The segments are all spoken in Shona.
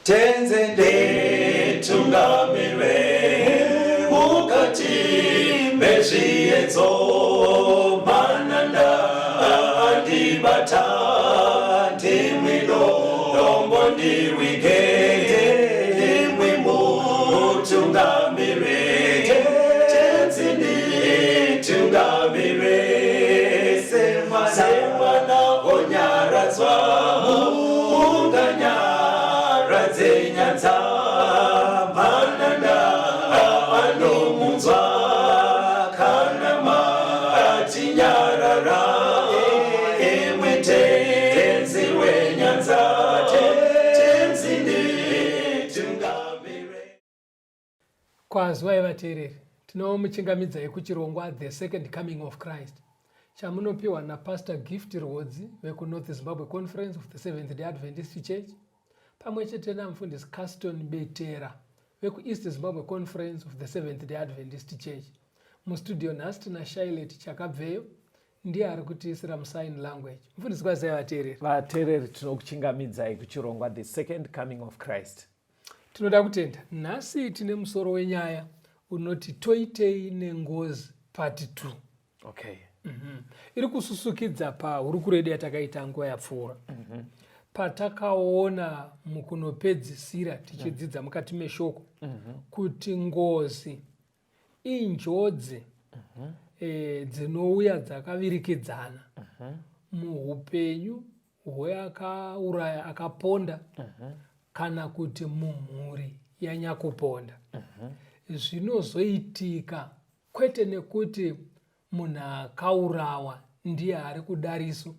Tenzi nditungamire mukati mezviedzo, mananda andibata, ndimwi dombo ndiwige, ndimwi mutungamire. Tenzi nditungamire semwana onyaradzwa munganyaradze nyanza, mananda anomunzwa kana matinyarara, imwe Tenzi wenyanza. Tenzi nditungamire. Kwazwai vateereri, tinomuchingamidzai kuchirongwa The Second Coming of Christ chamunopiwa naPastor Gift Rwodzi vekuNorth Zimbabwe Conference of the Seventh Day Adventist Church pamwe chete namufundisi Caston Betera vekuEast Zimbabwe Conference of the Seventh Day Adventist Church. Mustudio nhasi tina Shailet Chakabveyo, ndiye ari kutiisira musign language. Mufundisi, kwazai vateereri. Vateereri, tinokuchingamidzai kuchirongwa The Second Coming of Christ. Tinoda kutenda. Nhasi tine musoro wenyaya unoti Toitei Nengozi Part 2. Iri kususukidza pahurukuro yedu yatakaita nguva yapfuura, patakaona mukunopedzisira tichidzidza mukati meshoko kuti ngozi injodzi dzinouya dzakavirikidzana muupenyu hweakauraya, akaponda, kana kuti mumhuri yanyakuponda. Zvinozoitika kwete nekuti munhu akaurawa ndiye ari kudariso,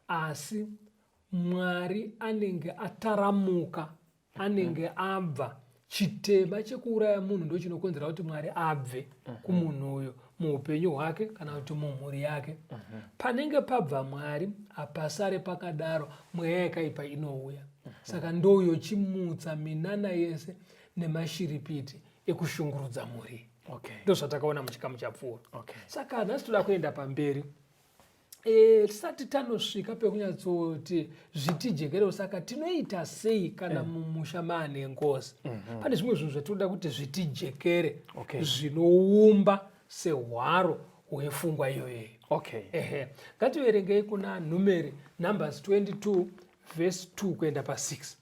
asi Mwari anenge ataramuka, anenge abva. Chitema chekuuraya munhu ndo chinokonzera kuti Mwari abve kumunhu uyo muupenyu hwake kana kuti mumhuri yake. Panenge pabva Mwari hapasare pakadaro, mweya yakaipa inouya. Saka ndoyochimutsa minana yese nemashiripiti ekushungurudza mhuri. Ndo zvatakaona muchikamu chapfuura. Saka nhasi toda kuenda pamberi. Tisati tanosvika pekunyatsoti zvitijekerewo, saka tinoita sei kana mumusha maane ngozi? Pane zvimwe zvinhu zvatinoda kuti zvitijekere zvinoumba sehwaro hwefungwa iyoyeyo. Ehe, ngativerengei kuna Numeri, Numbers 22 verse 2 kuenda pa6.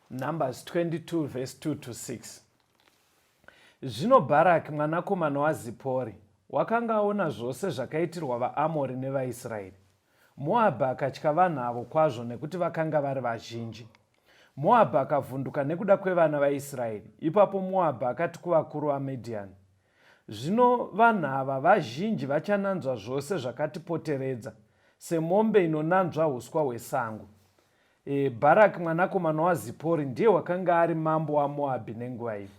Numbers 22 verse 2 to 6. Zvino Bharaki mwanakomana waZipori wakanga aona zvose zvakaitirwa vaAmori nevaIsraeri. Moabhi akatya vanhu avo kwazvo nekuti vakanga vari vazhinji. Moabhi akavhunduka nekuda kwevana vaIsraeri. Ipapo Moabhi akati kuvakuru vaMidhiani, Zvino vanhu ava vazhinji vachananzva zvose zvakatipoteredza, semombe inonanzva uswa hwesango. Bharaki mwanakomana waZipori ndiye wakanga ari mambo waMoabhi nenguva iyi.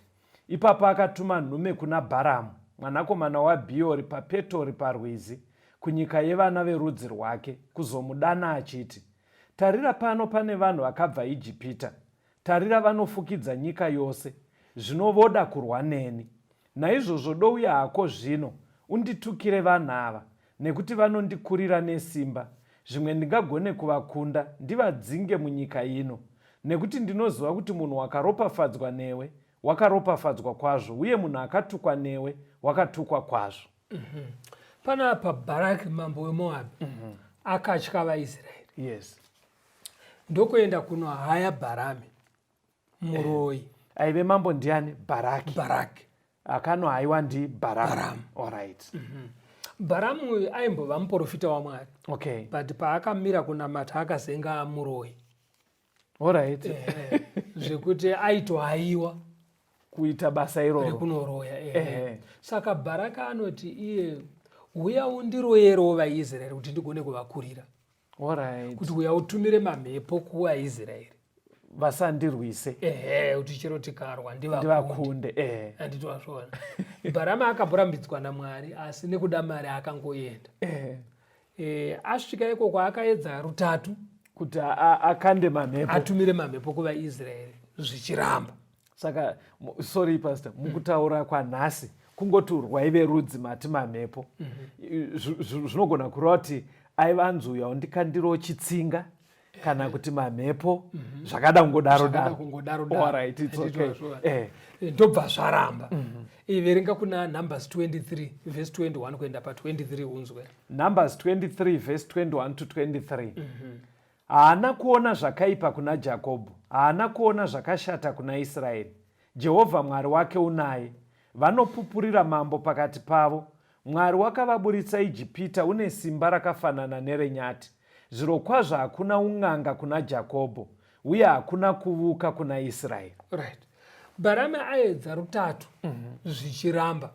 Ipapo akatuma nhume kuna Bharamu mwanakomana waBhiori paPetori parwizi, kunyika yevana verudzi rwake, kuzomudana achiti, Tarira pano pane vanhu vakabva Ijipita, tarira vanofukidza nyika yose, zvino voda kurwa neni. Naizvozvo douya hako zvino, unditukire vanhu ava, nekuti vanondikurira nesimba, zvimwe ndingagone kuvakunda, ndivadzinge munyika ino. Nekuti ndinoziva kuti munhu wakaropafadzwa newe, wakaropafadzwa kwazvo, uye munhu akatukwa newe, wakatukwa kwazvo. Panapa Bharaki mambo weMoabhi akatya vaIsraeri. Ndokuenda kunohaya Bharami muroyi. Aive mambo ndiani? Bharaki. Bharaki. Akanohaiwa ndi Bharamu. Alright. Bharamu uyu aimbova muprofita waMwari. But paakamira kunamata akazenga muroyi. Alright. Zvekuti aitohaiwa kuita basa iroro rekunoroya. Saka Bharaka anoti iye, uya undiroyerewo vaIsraeri kuti ndigone kuvakurira. Kuti uya utumire mamhepo kuvaIsraeri vasandirwise. Ehe, kuti chero tikarwa ndivakunde. Handiti wazviona? Bharama akamborambidzwa naMwari, asi nekuda mari akangoenda. Asvika ikoko akaedza rutatu kuti akande mamhepo, atumire mamhepo kuvaIsraeri, zvichiramba. Saka sorry pastor, mukutaura kwanhasi kungoti rwaive rudzi mati mamhepo, zvinogona kureva kuti aiva anzi uya undikandirawo chitsinga. Kana kuti mamhepo, zvakada kungodaro. Zvakada kungodaro daro. Alright, it's Handiti okay. wazviona? Ndobva zvaramba. Verenga kuna Numbers 23 verse 21 kuenda pa23 unzwe. Numbers 23 verse 21 to 23. Haana kuona zvakaipa kuna Jakobho, haana kuona zvakashata kuna Israeri. Jehovha Mwari wake unaye, vanopupurira mambo pakati pavo. Mwari wakavaburitsa Ijipita une simba rakafanana nerenyati. Zvirokwazvo hakuna un'anga kuna Jakobho, uye hakuna kuvuka kuna Israeri. Right, Bharami aedza rutatu, zvichiramba.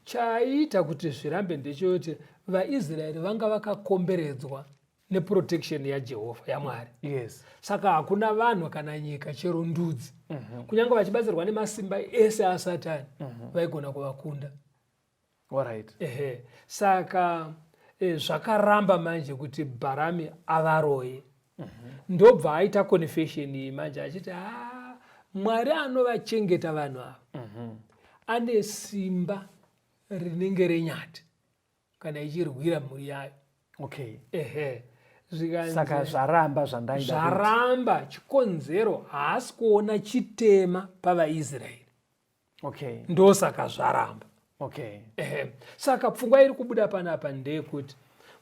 Chaiita kuti zvirambe ndechekuti vaIsraeri vanga vakakomberedzwa neprotection yaJehovha, yaMwari. Saka hakuna vanhu kana nyika, chero ndudzi, kunyange vachibatsirwa nemasimba ese aSatani, vaigona kuvakunda. Ehe, saka zvakaramba manje kuti Bharami avaroye. Ndobva aita confession iyi manje achiti, ha, Mwari anovachengeta vanhu ava ane simba rinenge renyati kana ichirwira mhuri yayo. Ehe, zvikanzi Saka zvaramba zvandaida kuita. Zvaramba, chikonzero haasi kuona chitema pavaIsraeri. Ndosaka zvaramba. Ehe, saka pfungwa iri kubuda panapa ndeyekuti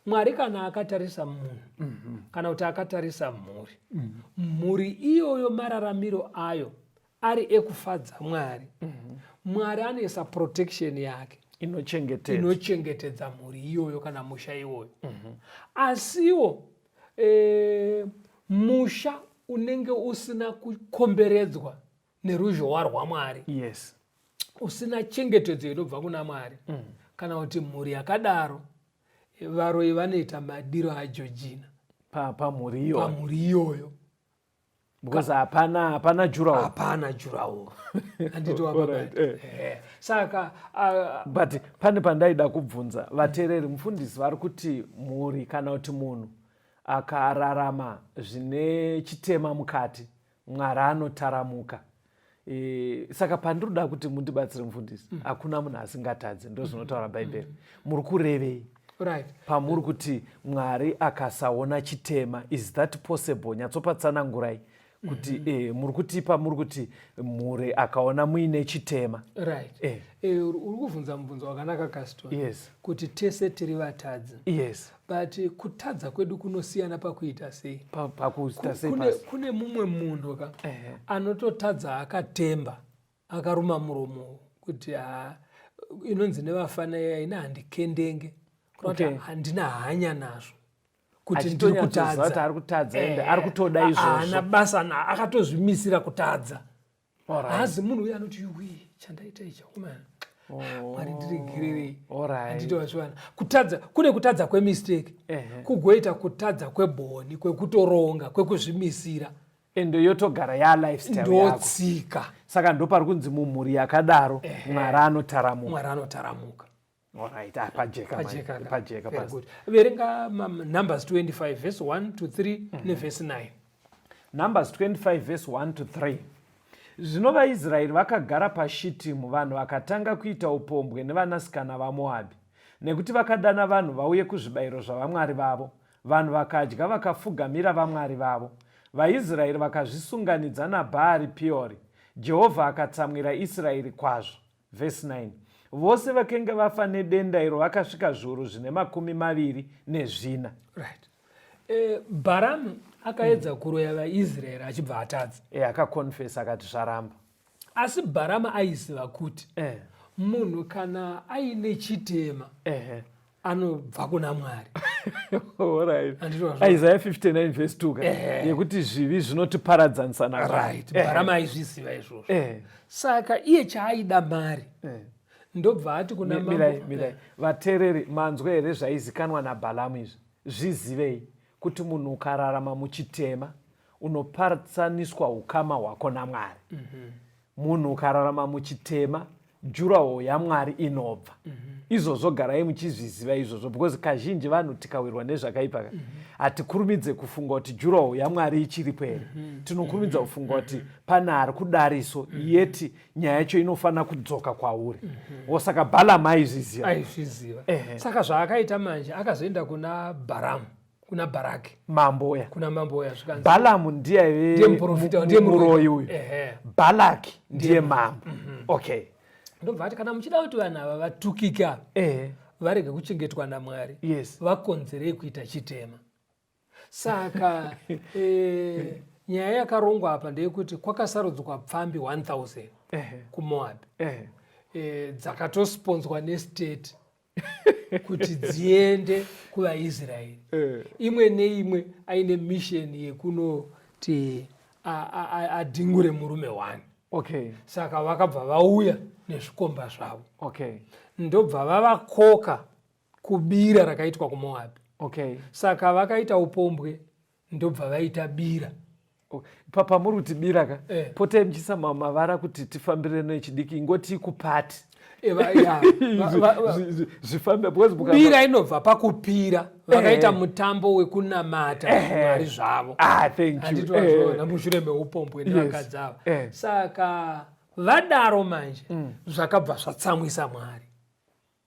Mwari kana akatarisa munhu kana kuti akatarisa mhuri, mhuri iyoyo mararamiro ayo ari ekufadza Mwari, Mwari anoisa protection yake inochengetedza. Inochengetedza mhuri iyoyo kana musha iwoyo. Asiwo musha unenge usina kukomberedzwa neruzhowa rwaMwari, usina chengetedzo inobva kuna Mwari, kana kuti mhuri yakadaro, varoyi vanoita madiro aJojina Pamhuri iyoyo. Pamhuri iyoyo. Because hapana jurawo. Hapana jurawo, handiti? Saka But pane pandaida kubvunza vateereri. Mufundisi vari kuti mhuri kana kuti munhu akararama zvine chitema mukati, Mwari anotaramuka. Saka pandinoda kuti mundibatsire, mufundisi, hakuna munhu asingatadzi, ndo zvinotaura Bhaibheri. Muri kurevei pamuri kuti Mwari akasaona chitema? Is that possible? Nyatsopatsanangurai kuti muri kutipa, muri kuti mhuri akaona muine chitema. Right. Uri kubvunza mubvunzo wakanaka, Caston, kuti tese tiri vatadzi, but kutadza kwedu kunosiyana pakuita sei. Pakuita sei? Kune, kune mumwe munhu ka anototadza akatemba, akaruma muromo kuti ha, inonzi nevafana iya ina handikendenge, kureva kuti handina hanya nazvo kuti ndiri Achitonyatsoziva kuti kutadza. Ari kutadza, ende ari kutoda Haana izvozvo. basa na akatozvimisira kutadza. Haazi munhu uyo anoti, "Yuwi, chandaita ichi akomana, Mwari ndiregererei." Handiti wazviwana? Kutadza kune kutadza kwemistake, kugoita kutadza kwebhoni, kwekutoronga, kwekuzvimisira. Ende yotogara yalifestyle yako. Ndotsika. Saka ndopari kunzi mumhuri yakadaro Mwari anotaramuka. Mwari anotaramuka. Alright, ah, pajeka manje. Pajeka ka? Pajeka. Very Pasi. good. Verenga Numbers 25 verse 1 to 3 nevhesi 9. Numbers 25 verse 1 to 3. Zvino vaIsraeri vakagara paShitimu. Vanhu vakatanga kuita upombwe nevanasikana vaMoabhi, nekuti vakadana vanhu vauye kuzvibayiro zvavamwari vavo. Vanhu vakadya vakafugamira vamwari vavo. VaIsraeri vakazvisunganidza naBhaari Peori. Jehovha akatsamwira Israeri kwazvo. Vhesi 9. Vose vakenge vafa nedenda iro vakasvika zviuru zvine 24. Right, Bharamu akaedza kuroya vaIsraeri achibva atadza. Akaconfessa akati zvaramba. Asi Bharamu aiziva kuti munhu kana aine chitema anobva kuna Mwari. Handiti wazvo? Isaiah 59 verse 2 ka, yekuti zvivi zvinotiparadzanisa naMwari. Right, Bharamu aizviziva izvozvo. Saka iye chaaida mari. Ndobva ati kuna Mirai, mambo. mirai vateereri, manzwa here zvaizikanwa naBhalamu izvi? Zvizivei kuti munhu ukararama muchitema unopatsaniswa ukama hwako naMwari. Munhu ukararama muchitema, juraho yaMwari inobva. Izvozvo garai muchizviziva izvozvo, because kazhinji vanhu tikawirwa nezvakaipa ka, hatikurumidze kufunga kuti juraho yaMwari ichiripo here. Tinokurumidza kufunga kuti pane ari kudariso, yeti nyaya yacho inofanira kudzoka kwauri. Saka Bhalamu aizviziva. Aizviziva. Saka zvaakaita manje, akazoenda kuna Bharamu. Kuna Bharaki. Mambo uya. Kuna mambo uya zvikanzi. Balamu ndiye aive ndiye muprofita, ndiye muroyi uyu. Ehe. Balaki ndiye mambo. Okay. Ndobva ati kana muchida kuti vanhu ava vatukike ava, varege kuchengetwa naMwari, vakonzerei kuita chitema. Saka nyaya yakarongwa apa ndeyekuti kwakasarudzwa pfambi 1000 kuMoab, dzakatosponzwa nestate kuti dziende kuvaIsraeri. Imwe neimwe aine mission yekunoti adhingure murume one. Saka vakabva vauya nezvikomba zvavo. Ndobva vavakoka kubira rakaitwa kuMoab. Saka vakaita upombwe, ndobva vaita bira. Pamuri kuti bira ka, potai muchiisa mavara kuti tifambire nechidiki, ingoti kupati. Zvifambe because Bira inobva pakupira. Vakaita mutambo wekunamata Mwari zvavo. Ah, thank you. Handiti wazviona mushure meupombwe nevakadzi ava. Saka vadaro manje, zvakabva zvatsamwisa Mwari.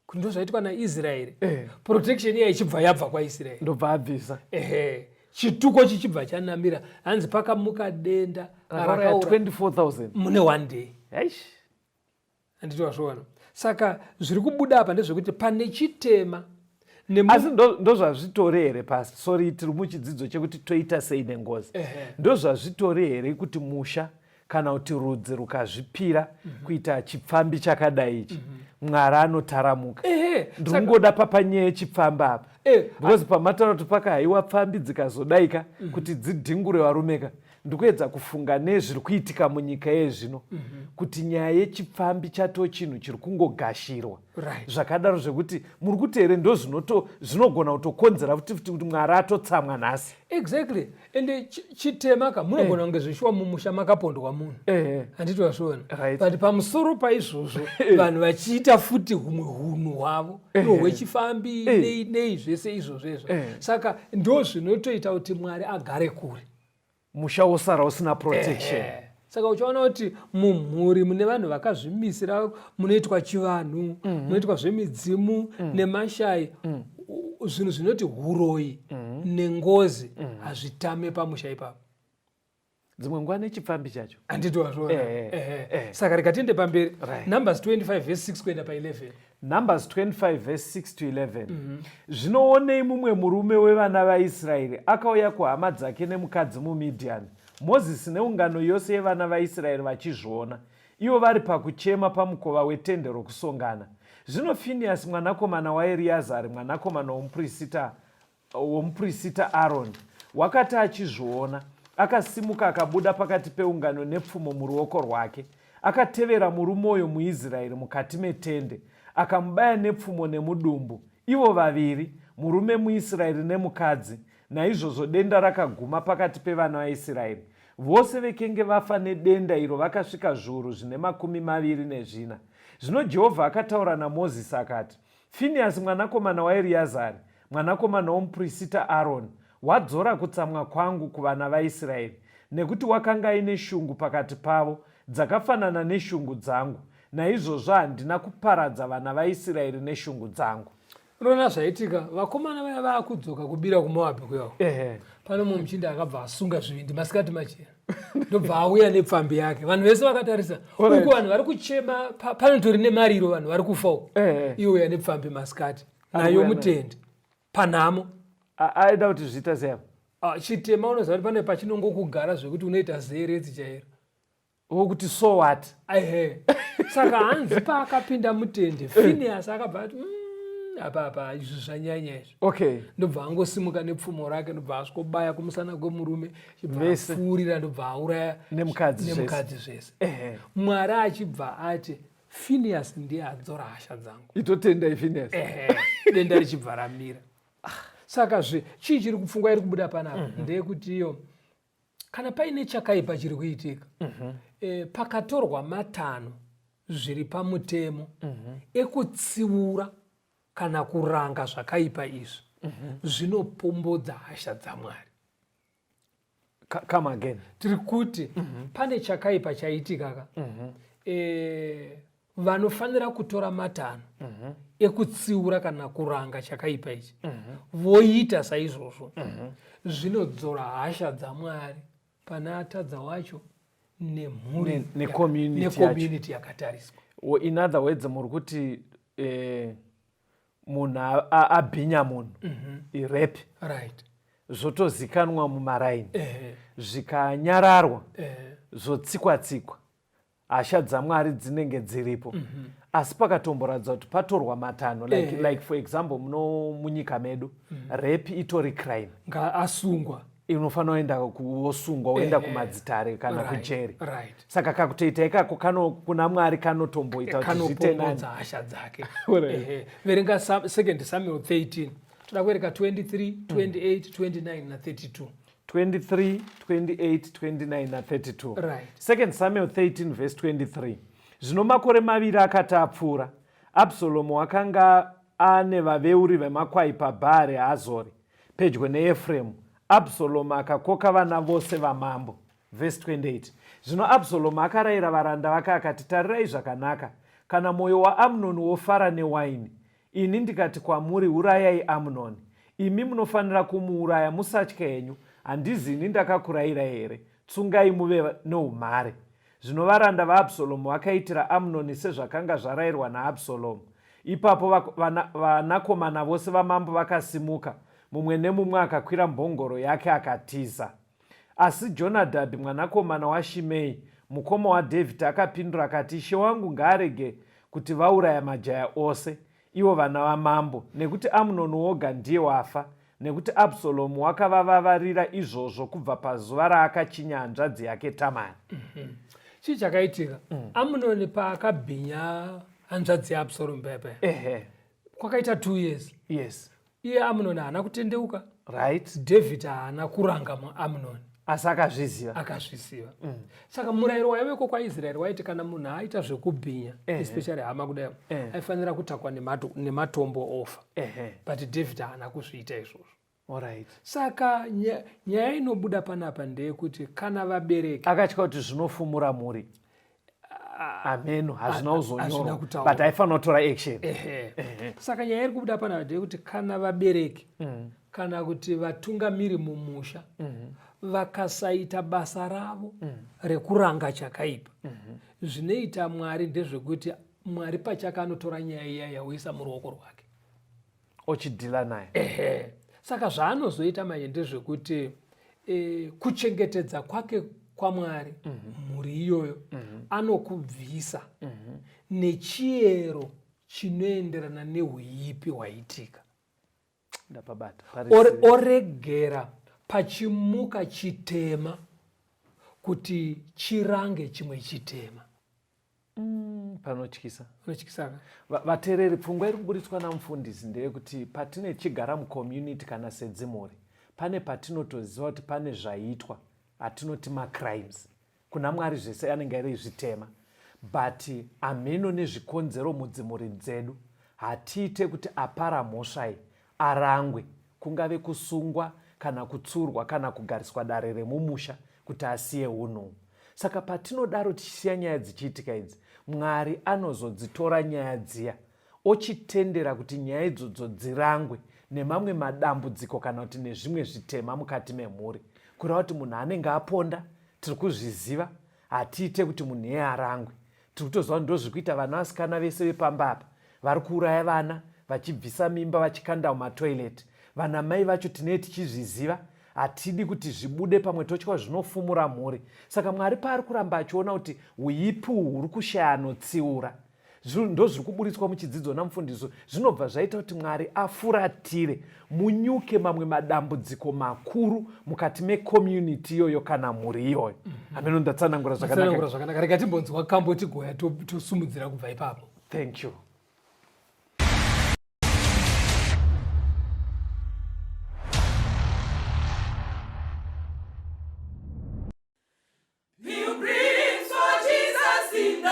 Kuti ndozvaitwa naIsraeri. Protection iya ichibva yabva kwaIsraeri. Ndobva abvisa. Chituko chichibva chanamira. Hanzi pakamuka denda rakauraya 24,000 mune one day. Eish. Handiti wazviona. Saka zviri kubuda apa ndezvekuti pane chitema Asi ndozvazvitori here pasi? Sorry, tiri muchidzidzo chekuti toita sei nengozi. Ndozvazvitori here kuti musha kana kuti rudzi rukazvipira kuita chipfambi chakadai ichi, Mwari anotaramuka? Ndiri kungoda papanyaya yechipfambi apa. Because pamataura kuti pakahaiwa pfambi dzikazodaika kuti dzidhingure varumeka, ndikuedza kufunga nezviri kuitika munyika yezvino, kuti nyaya yechipfambi chatoo chinhu chiri kungogashirwa. Zvakadaro zvekuti muri kuti here ndo zvinogona kutokonzera futi futi kuti Mwari atotsamwa nhasi? Exactly. Ende chitema ka, munogona kunge zvishuwa mumusha makapondwa munhu. Handiti wazviona? But pamusoro paizvozvo vanhu vachiita futi humwe hunhu hwavo ihwo hwechifambi, nei nei zvese izvozvo izvo. Saka ndo zvinotoita kuti Mwari agare kure. Musha wosara usina protection. Saka uchaona kuti mumhuri mune vanhu vakazvimisira, munoitwa chivanhu, munoitwa zvemidzimu nemashai, zvinhu zvinoti huroyi nengozi hazvitame pamusha ipapo. Dzimwe nguva nechipfambi chacho. Handiti wazviona? Saka rega tiende pamberi. Numbers 25 verse 6 kuenda pa11. Numbers 25 verse 6 to 11. Zvinoonei mumwe murume wevana vaIsraeri akauya kuhama dzake nemukadzi muMidhiani, Mozisi neungano yose yevana vaIsraeri vachizviona, ivo vari pakuchema pamukova wetende rokusongana. Zvino Finiasi mwanakomana waEriazari mwanakomana womuprista Aroni wakati achizviona, akasimuka akabuda pakati peungano nepfumo muruoko rwake, akatevera murume uyo muIsraeri mukati metende, akamubaya nepfumo nemudumbu, ivo vaviri, murume muIsraeri nemukadzi. Naizvozvo denda rakaguma pakati pevana vaIsraeri. Vose vekenge vafa nedenda iro vakasvika zviuru zvine 24. Zvino Jehovha akataura naMozisi akati, Finiasi mwanakomana waEriazari, mwanakomana womuprista Aroni, wadzora kutsamwa kwangu kuvana vaIsraeri, nekuti wakanga aine shungu pakati pavo, dzakafanana neshungu dzangu, naizvozvo handina kuparadza vana vaIsraeri neshungu dzangu. Unoona zvaitika, vakomana vaya vaakudzoka kubira kuMoabhi kuya. Pane mumwe muchinda akabva asunga zvivindi masikati machena, ndobva auya nepfambi yake. Vanhu vese vakatarisa uku, vanhu vari kuchema, panotori nemariro, vanhu vari kufa uku. Iye uya nepfambi masikati nayo mutende panhamo. Aida kuti zviita sei apa? Chitema unoziva kuti pane pachinongokugara zvekuti unoita zeretsi chairo. Wokuti so what? Ehe. Saka hanzi paakapinda mutende, Phineas akabva ati, apa apa izvi zvanyanya izvi. Ndobva angosimuka nepfumo rake, ndobva asvikobaya kumusana kwemurume, chibva apfuurira, ndobva auraya nemukadzi zvese. Nemukadzi zvese. Mwari achibva ati Phineas ndiye adzora hasha dzangu. Itotenda Phineas. Denda richibva ramira. Saka zve chii chiri kupfungwa iri kubuda panapa ndeyekuti iyo kana paine chakaipa chiri kuitika, pakatorwa matanho zviri pamutemo ekutsiura kana kuranga zvakaipa izvi, zvinopombodza hasha dzaMwari. Come again. Tiri kuti pane chakaipa chaitika ka. Vanofanira kutora matanho mm -hmm. ekutsiura kana kuranga chakaipa ichi mm -hmm. voita saizvozvo mm -hmm. zvinodzora hasha dzamwari pane atadza wacho nemhuri necommunity yakatariswa. In other words, muri kuti munhu abhinya munhu, irape, right, zvotozikanwa mumaraini, zvikanyararwa, zvotsikwa tsikwa, hasha dzamwari dzinenge dziripo. Asi pakatomboratidza kuti patorwa matanho, like for example, muno munyika medu rape itori crime. Ngaasungwa. Inofanira kuenda kuwosungwa, woenda kumadzitare kana kujeri. Saka kakutoita ikako kano kuna Mwari kanotomboita kuti zviite nani. Kanopomhodza hasha dzake. Verenga Second Samuel 13, toda kuverenga 23, 28, 29 na32. 23, 28, 29 na32. Right. Second Samuel 13 verse 23. Zvino makore 2 akati apfuura, Absalomu wakanga ane vaveuri vemakwai paBhaari Hazori, pedyo neEfremu. Absalomu akakoka vana vose vamambo. Verse 28. Zvino Absalomu akarayira varanda vake akati, tarirai zvakanaka, kana mwoyo waAmunoni wofara newaini, ini ndikati kwamuri, urayai Amunoni, imi munofanira kumuuraya, musatya henyu. Handizi ini ndakakurayirai here? Tsungai muve noumhare. Zvino varanda vaAbsalomu vakaitira Amunoni sezvakanga zvarayirwa naAbsalomu. Ipapo vanakomana vose vamambo vakasimuka, mumwe nemumwe akakwira mbongoro yake akatiza. Asi Jonadhabhi mwanakomana waShimei, mukoma waDhavhidhi, akapindura akati, Ishe wangu ngaarege kuti vauraya majaya ose, ivo vana vamambo, nekuti Amunoni woga ndiye wafa, nekuti Absalomu wakavavavarira izvozvo kubva pazuva raakachinya hanzvadzi yake Tamari. Chii chakaitika? Amunoni paakabhinya hanzvadzi yaAbsalomu paya paya, kwakaita 2 years. Iye Amunoni haana kutendeuka. David haana kuranga Amunoni. Asi akazviziva. Akazviziva. Saka murayiro waiveko kwaIsraeri waiti kana munhu aita zvekubhinya, especially hama kudai, aifanira kutakwa nematombo ofa. But David haana kuzviita izvozvo. Saka nyaya inobuda panapa ndeyekuti kana vabereki akatya kuti zvinofumura mhuri, ameno hazvina kuzonyorwa, but aifanira kutora action. Saka nyaya iri kubuda panapa ndeyekuti kana vabereki kana kuti vatungamiri mumusha vakasaita basa ravo rekuranga chakaipa, zvinoita Mwari ndezvekuti Mwari pachake anotora nyaya iya yaoisa muruoko rwake. Ochidhila naye. Saka zvaanozoita manje ndezvekuti kuchengetedza kwake kwaMwari mhuri iyoyo anokubvisa nechiyero chinoenderana neuipi hwaitika. Ndapabata. Oregera pachimuka chitema kuti chirange chimwe chitema. Panotyisa. Panotyisa. Vateereri, pfungwa iri kuburitswa namufundisi ndeyekuti patine chigara mucommunity kana sedzimhuri, pane patinotoziva kuti pane zvaitwa atinoti macrimes. Kuna Mwari zvese anenge ari zvitema, but amheno nezvikonzero mudzimhuri dzedu hatiite kuti apara mhosvai arangwe, kungave kusungwa kana kutsurwa kana kugariswa dare remumusha kuti asiye unhu. Saka patinodaro tichisiya nyaya dzichiitika idzi, Mwari anozodzitora nyaya dziya ochitendera kuti nyaya idzodzo dzirangwe nemamwe madambudziko kana kuti nezvimwe zvitema mukati memhuri. Kureva kuti munhu anenge aponda, tiri kuzviziva, hatiite kuti munhu iye arangwe. Tiri kutoziva kuti ndozviri kuita vana vasikana vese vepamba apa, vari kuuraya vana vachibvisa mimba vachikanda mumatoilet. Vana mai vacho tinee tichizviziva, hatidi kuti zvibude, pamwe totya zvinofumura mhuri. Saka Mwari paari kuramba achiona kuti uipi uhu huri kushaya anotsiura, ndozviri kuburitswa muchidzidzo namufundisi, zvinobva zvaita kuti Mwari afuratire munyuke mamwe madambudziko makuru mukati mecommunity iyoyo kana mhuri iyoyo. Hameno ndatsanangura zvakanaka. Zvakanaka. Rega timbonzwa kambo tigoya tosumudzira kubva ipapo. Thank you. Pilgrims for Jesus in the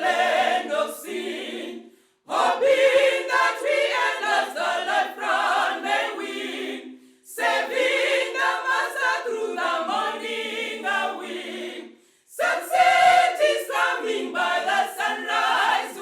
land of sin, hoping that we and the life run may win, serving the Master through the morning a wing. Sunset is coming by the sunrise.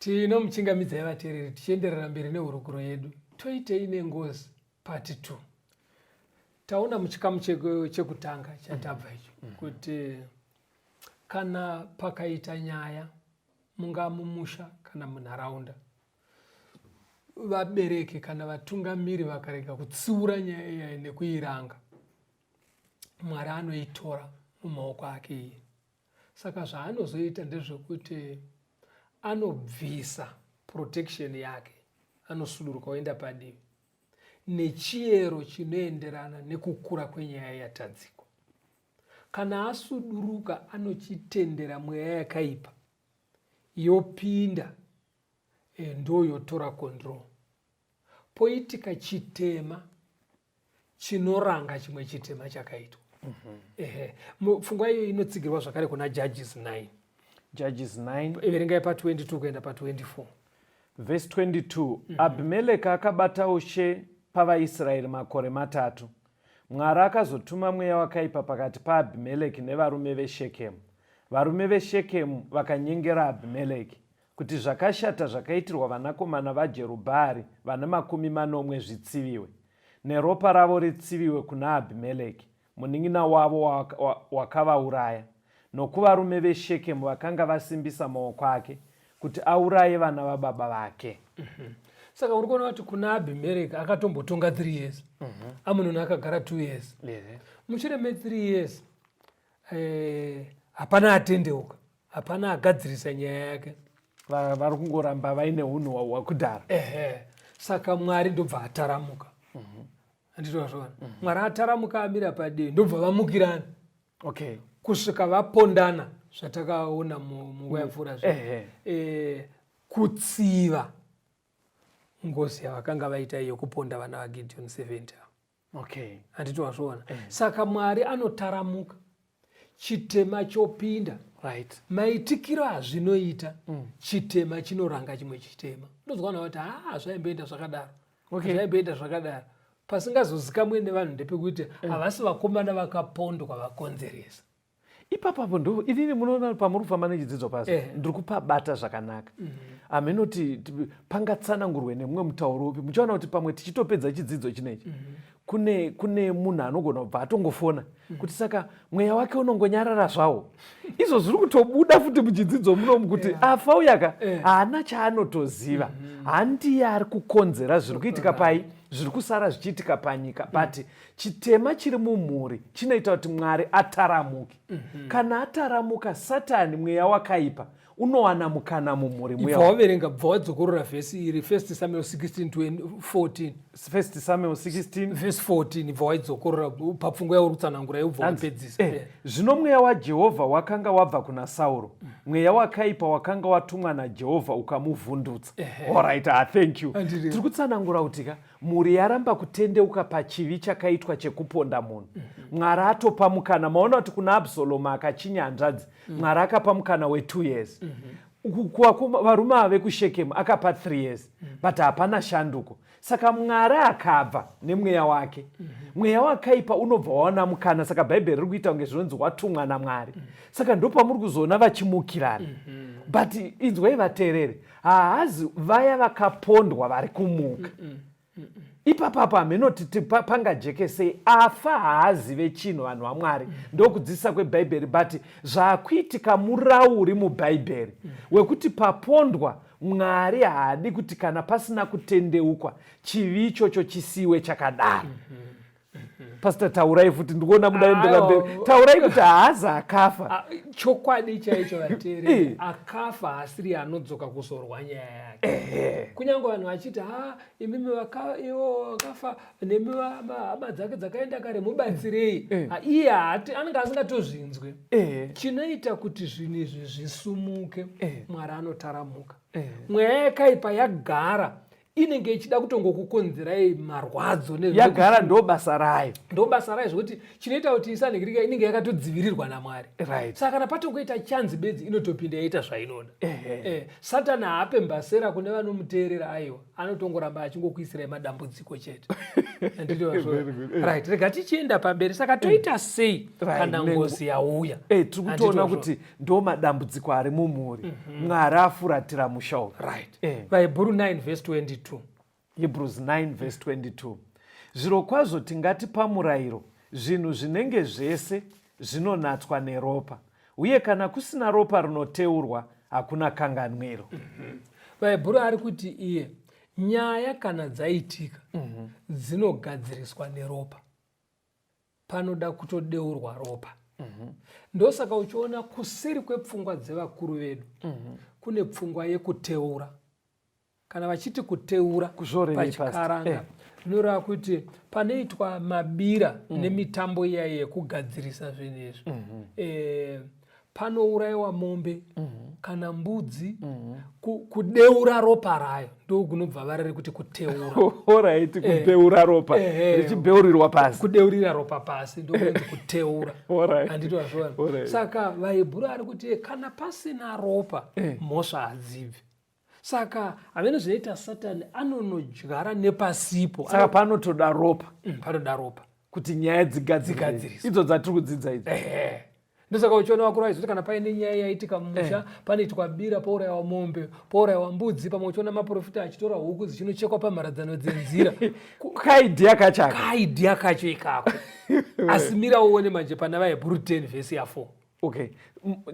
Tinomuchingamidzai vateereri tichienderera mberi nehurukuro yedu Toitei Nengozi Part 2. Taona muchikamu chekutanga chatabva icho kuti kana pakaita nyaya mungaa mumusha kana munharaunda, vabereki kana vatungamiri vakarega kutsiura nyaya iyayi nekuiranga, Mwari anoitora mumaoko ake iye. Saka zvaanozoita ndezvekuti anobvisa protection yake, anosuduruka oenda padivi nechiyero chinoenderana nekukura kwenyaya yatadzikwa. Kana asuduruka anochitendera mweya yakaipa yopinda e, ndoyotora control. Poitika chitema chinoranga chimwe chitema chakaitwa. Ehe, pfungwa iyo inotsigirwa zvakare kuna Judges 9. Judges 9. Verengai pa 22 kuenda pa 24. Verse 22. Abhimeleki akabata ushe pavaIsraeri makore matatu. Mwari akazotuma mweya wakaipa pakati paAbhimeleki nevarume veShekemu. Varume veShekemu vakanyengera Abhimeleki kuti zvakashata zvakaitirwa vanakomana vaJerubhaari vane 70 zvitsiviwe, neropa ravo ritsiviwe kuna Abhimeleki, munin'ina wavo wakavauraya, nokuvarume veShekemu vakanga vasimbisa maoko ake kuti auraye vana vababa vake. Saka uri kuona kuti kuna Abhimereki akatombotonga 3 years, Amunoni akagara 2 years. Mushure me3 years hapana atendeuka, hapana agadzirisa nyaya yake. Vari kungoramba vaine unhu hwakudhara. Ehe, saka Mwari ndobva ataramuka. Handiti wazviona? Mwari ataramuka amira padivi, ndobva vamukirana. Kusvika vapondana zvatakaona munguva yapfuura zve. Kutsiva ngozi yavakanga vaita iyo kuponda vana vaGideon 70 ava. Handiti wazviona? Saka Mwari anotaramuka, chitema chopinda. Maitikiro azvinoita, chitema chinoranga chimwe chitema. Ndozwana kuti zvaimboenda zvakadaro. Zvaimboenda zvakadaro. Pasingazozikamwe nevanhu ndepekuti havasi vakomana vakapondwa vakonzeresa. Ipapo ndo inini munoona pamuri kufamba nechidzidzo pasi, ndiri kupabata zvakanaka. Haminoti pangatsanangurwe nemumwe mutauro upi, muchaona kuti pamwe tichitopedza chidzidzo chinechi, kune munhu anogona kubva atongofona kuti saka mweya wake unongonyarara zvawo. Izvo zviri kutobuda futi muchidzidzo munomu kuti afa uyaka haana chaanotoziva, handiye ari kukonzera zviri kuitika pai, zviri kusara zvichiitika panyika. But chitema chiri mumhuri chinoita kuti Mwari ataramuke. Kana ataramuka, Satani, mweya wakaipa, unowana mukana mumhuri muya. Ibva waverenga, bva wadzokorora vhesi iri, 1 Samuel 16 14. 1 Samuel 16 verse 14, ibva waidzokorora papfungwa yauri kutsanangura, ibva wapedzisa. Zvino mweya waJehovha wakanga wabva kuna Sauro, mweya wakaipa wakanga watumwa naJehovha ukamuvhundutsa. Alright, thank you. Tiri kutsanangura kuti ka mhuri yaramba kutendeuka pachivi chakaitwa chekuponda munhu. Mwari atopa mukana. Maona kuti kuna Absalomu akachinya hanzvadzi, Mwari akapa mukana we2 years. Varume ava vekuShekemu akapa 3 years, but hapana shanduko. Saka Mwari akabva nemweya wake, mweya wakaipa unobva wawana mukana. Saka Bhaibheri riri kuita kunge zvinonzi watumwa naMwari. Saka ndopamuri kuzoona vachimukirana. But inzwai vateereri, haazi vaya vakapondwa vari kumuka. Ipapapo haminoti pangajekesei, afa haazive chinhu, vanhu vaMwari. Ndokudzidzisa kweBhaibheri, but zvakuitika murauri muBhaibheri wekuti papondwa, Mwari haadi kuti kana pasina kutendeukwa chivi ichocho chisiwe chakadaro. Pastor, taurai futi, ndikuona mudaendera mberi. Taurai kuti haazi akafa. Chokwadi chaicho vateereri, akafa haasiri anodzoka kuzorwa nyaya yake. Kunyange vanhu vachiti ha imimi ivo vakafa nemi hama dzake dzakaenda kare mubatsirei, iye haati, anenge asingatozvinzwe. Chinoita kuti zvinhu izvi zvisumuke, Mwari anotaramuka, mweya yakaipa yagara. Inenge ichida kutongokukonzerai marwadzo. Yagara ndo basa rayo. Ndo basa rayo, zvekuti chinoita kuti isanhikirika, inenge yakatodzivirirwa naMwari. Saka kana patongoita chanzi bedzi, inotopinda yaita zvainoda. Satani haape mbasera kune vanomuteerera, aiwa, anotongoramba achingokuisirai madambudziko chete. Right, rega tichienda pamberi. Saka toita sei kana ngozi yauya? Tiri kutoona kuti ndo madambudziko ari mumhuri. Mwari afuratira musha uyu. Right. VaHebhuru 9 verse 22. Hebrews 9 verse 22: Zviro kwazvo tingati pamurayiro zvinhu zvinenge zvese zvinonatswa neropa, uye kana kusina ropa rinoteurwa, hakuna kanganwiro. VaHebhuru ari kuti iye nyaya kana dzaitika dzinogadziriswa neropa, panoda kutodeurwa ropa. Ndosaka uchiona kuseri kwepfungwa dzevakuru vedu kune pfungwa yekuteura. Kana vachiti kuteura pachikaranga, zvinoreva kuti panoitwa mabira nemitambo iya yekugadzirisa zvinhu izvi, panourayiwa mombe kana mbudzi, kudeura ropa rayo, ndo kunobva vara rekuti kuteura. Alright, kudeura ropa richibeurirwa pasi. Kudeurira ropa pasi ndokunonzi kuteura. Handiti wazviona? Saka vaHebhuru ari kuti kana pasina ropa, mhosva hadzibvi. Saka hamene zvinoita Satani, anonodyara nepasipo. Saka panotoda ropa. Panoda ropa. Kuti nyaya dzigadziriswe, idzo dzatiri kudzidza idzi. Ehe, ndosaka uchiona vakuru vaizoti kana paine nyaya yaitika mumusha, panoitwa bira, pourayiwa mombe, pourayiwa mbudzi. Pamwe uchiona maprofita achitora huku dzichinochekwa pamharadzano dzenzira. Kaidea kachaka. Kaidea kacho ikako. Asi mira uone manje pana vaHebhuru 10 vhesi ya4. Okay,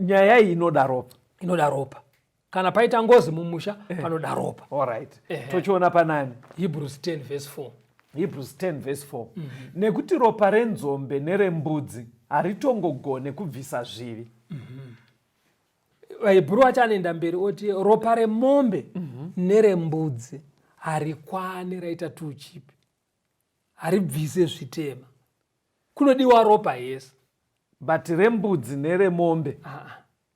nyaya iyi inoda ropa. Inoda ropa. Kana paita ngozi mumusha, panoda ropa. Alright, tochiona panani? Hebrews 10 verse 4. Hebrews 10 verse 4: Nekuti ropa renzombe nerembudzi haritongogone kubvisa zvivi. VaHebhuru vacho anoenda mberi oti ropa remombe nerembudzi harikwani, raita tuchipi, haribvise zvitema, kunodiwa ropa yese. But rembudzi neremombe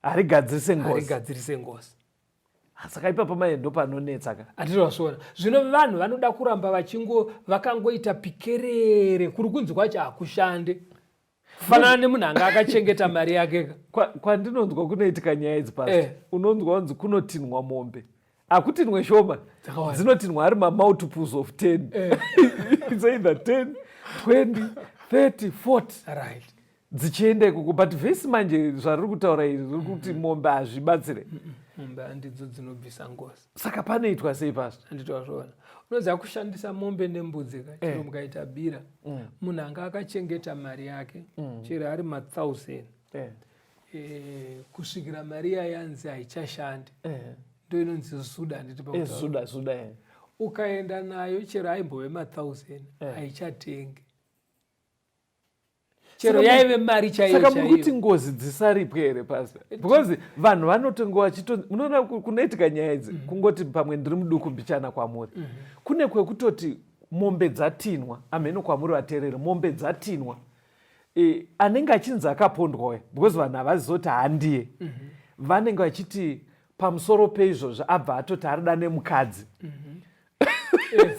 harigadzirise ngozi. Harigadzirise ngozi. Saka ipapo mai ndo panonetsa ka. Hatizvasvona zvino. Vanhu vanoda kuramba vachingo vakangoita pikerere, kuri kunzi kwacho hakushande, kufanana nemunhu anga akachengeta mari yake ka. Kwandinonzwa kunoitika nyaya idzi, pasi unonzwa kunzi kunotinwa mombe, hakutinwe shoma. Dzakawanda. Dzinotinwa ari mamultiples of 10. It's either 10, 20, 30, 40 dzichienda ikoko. But vhesi manje zvariri kutaura iri riri kuti mombe hazvibatsire. Mombe handidzo dzinobvisa ngozi. Saka panoitwa sei pasi? Handitwazvona, unoziva kushandisa mombe nembudzi ka, chero mukaita bira, munhu anga akachengeta mari yake, chero ari ma1000, kusvikira mari iya yanzi haichashandi, ndo inonzi zuda, handiti? Pakutaura. Zuda, zuda. Ukaenda nayo, chero aimbove ma1000, haichatengi, chero yaive mari chaiyo. Saka muri kuti Chaiyo. Ngozi dzisaripwe here, pastor? Because vanhu vanotonge vachito, munoona kunoitika nyaya idzi, kungoti pamwe ndiri muduku mbichana kwamuri, kune kwekutoti mombe dzatinwa, amheno kwamuri vateereri, mombe dzatinwa, anenge achinzi akapondwa uya, because vanhu havazoti handiye, vanenge vachiti pamusoro peizvozvo abva atoti arida nemukadzi.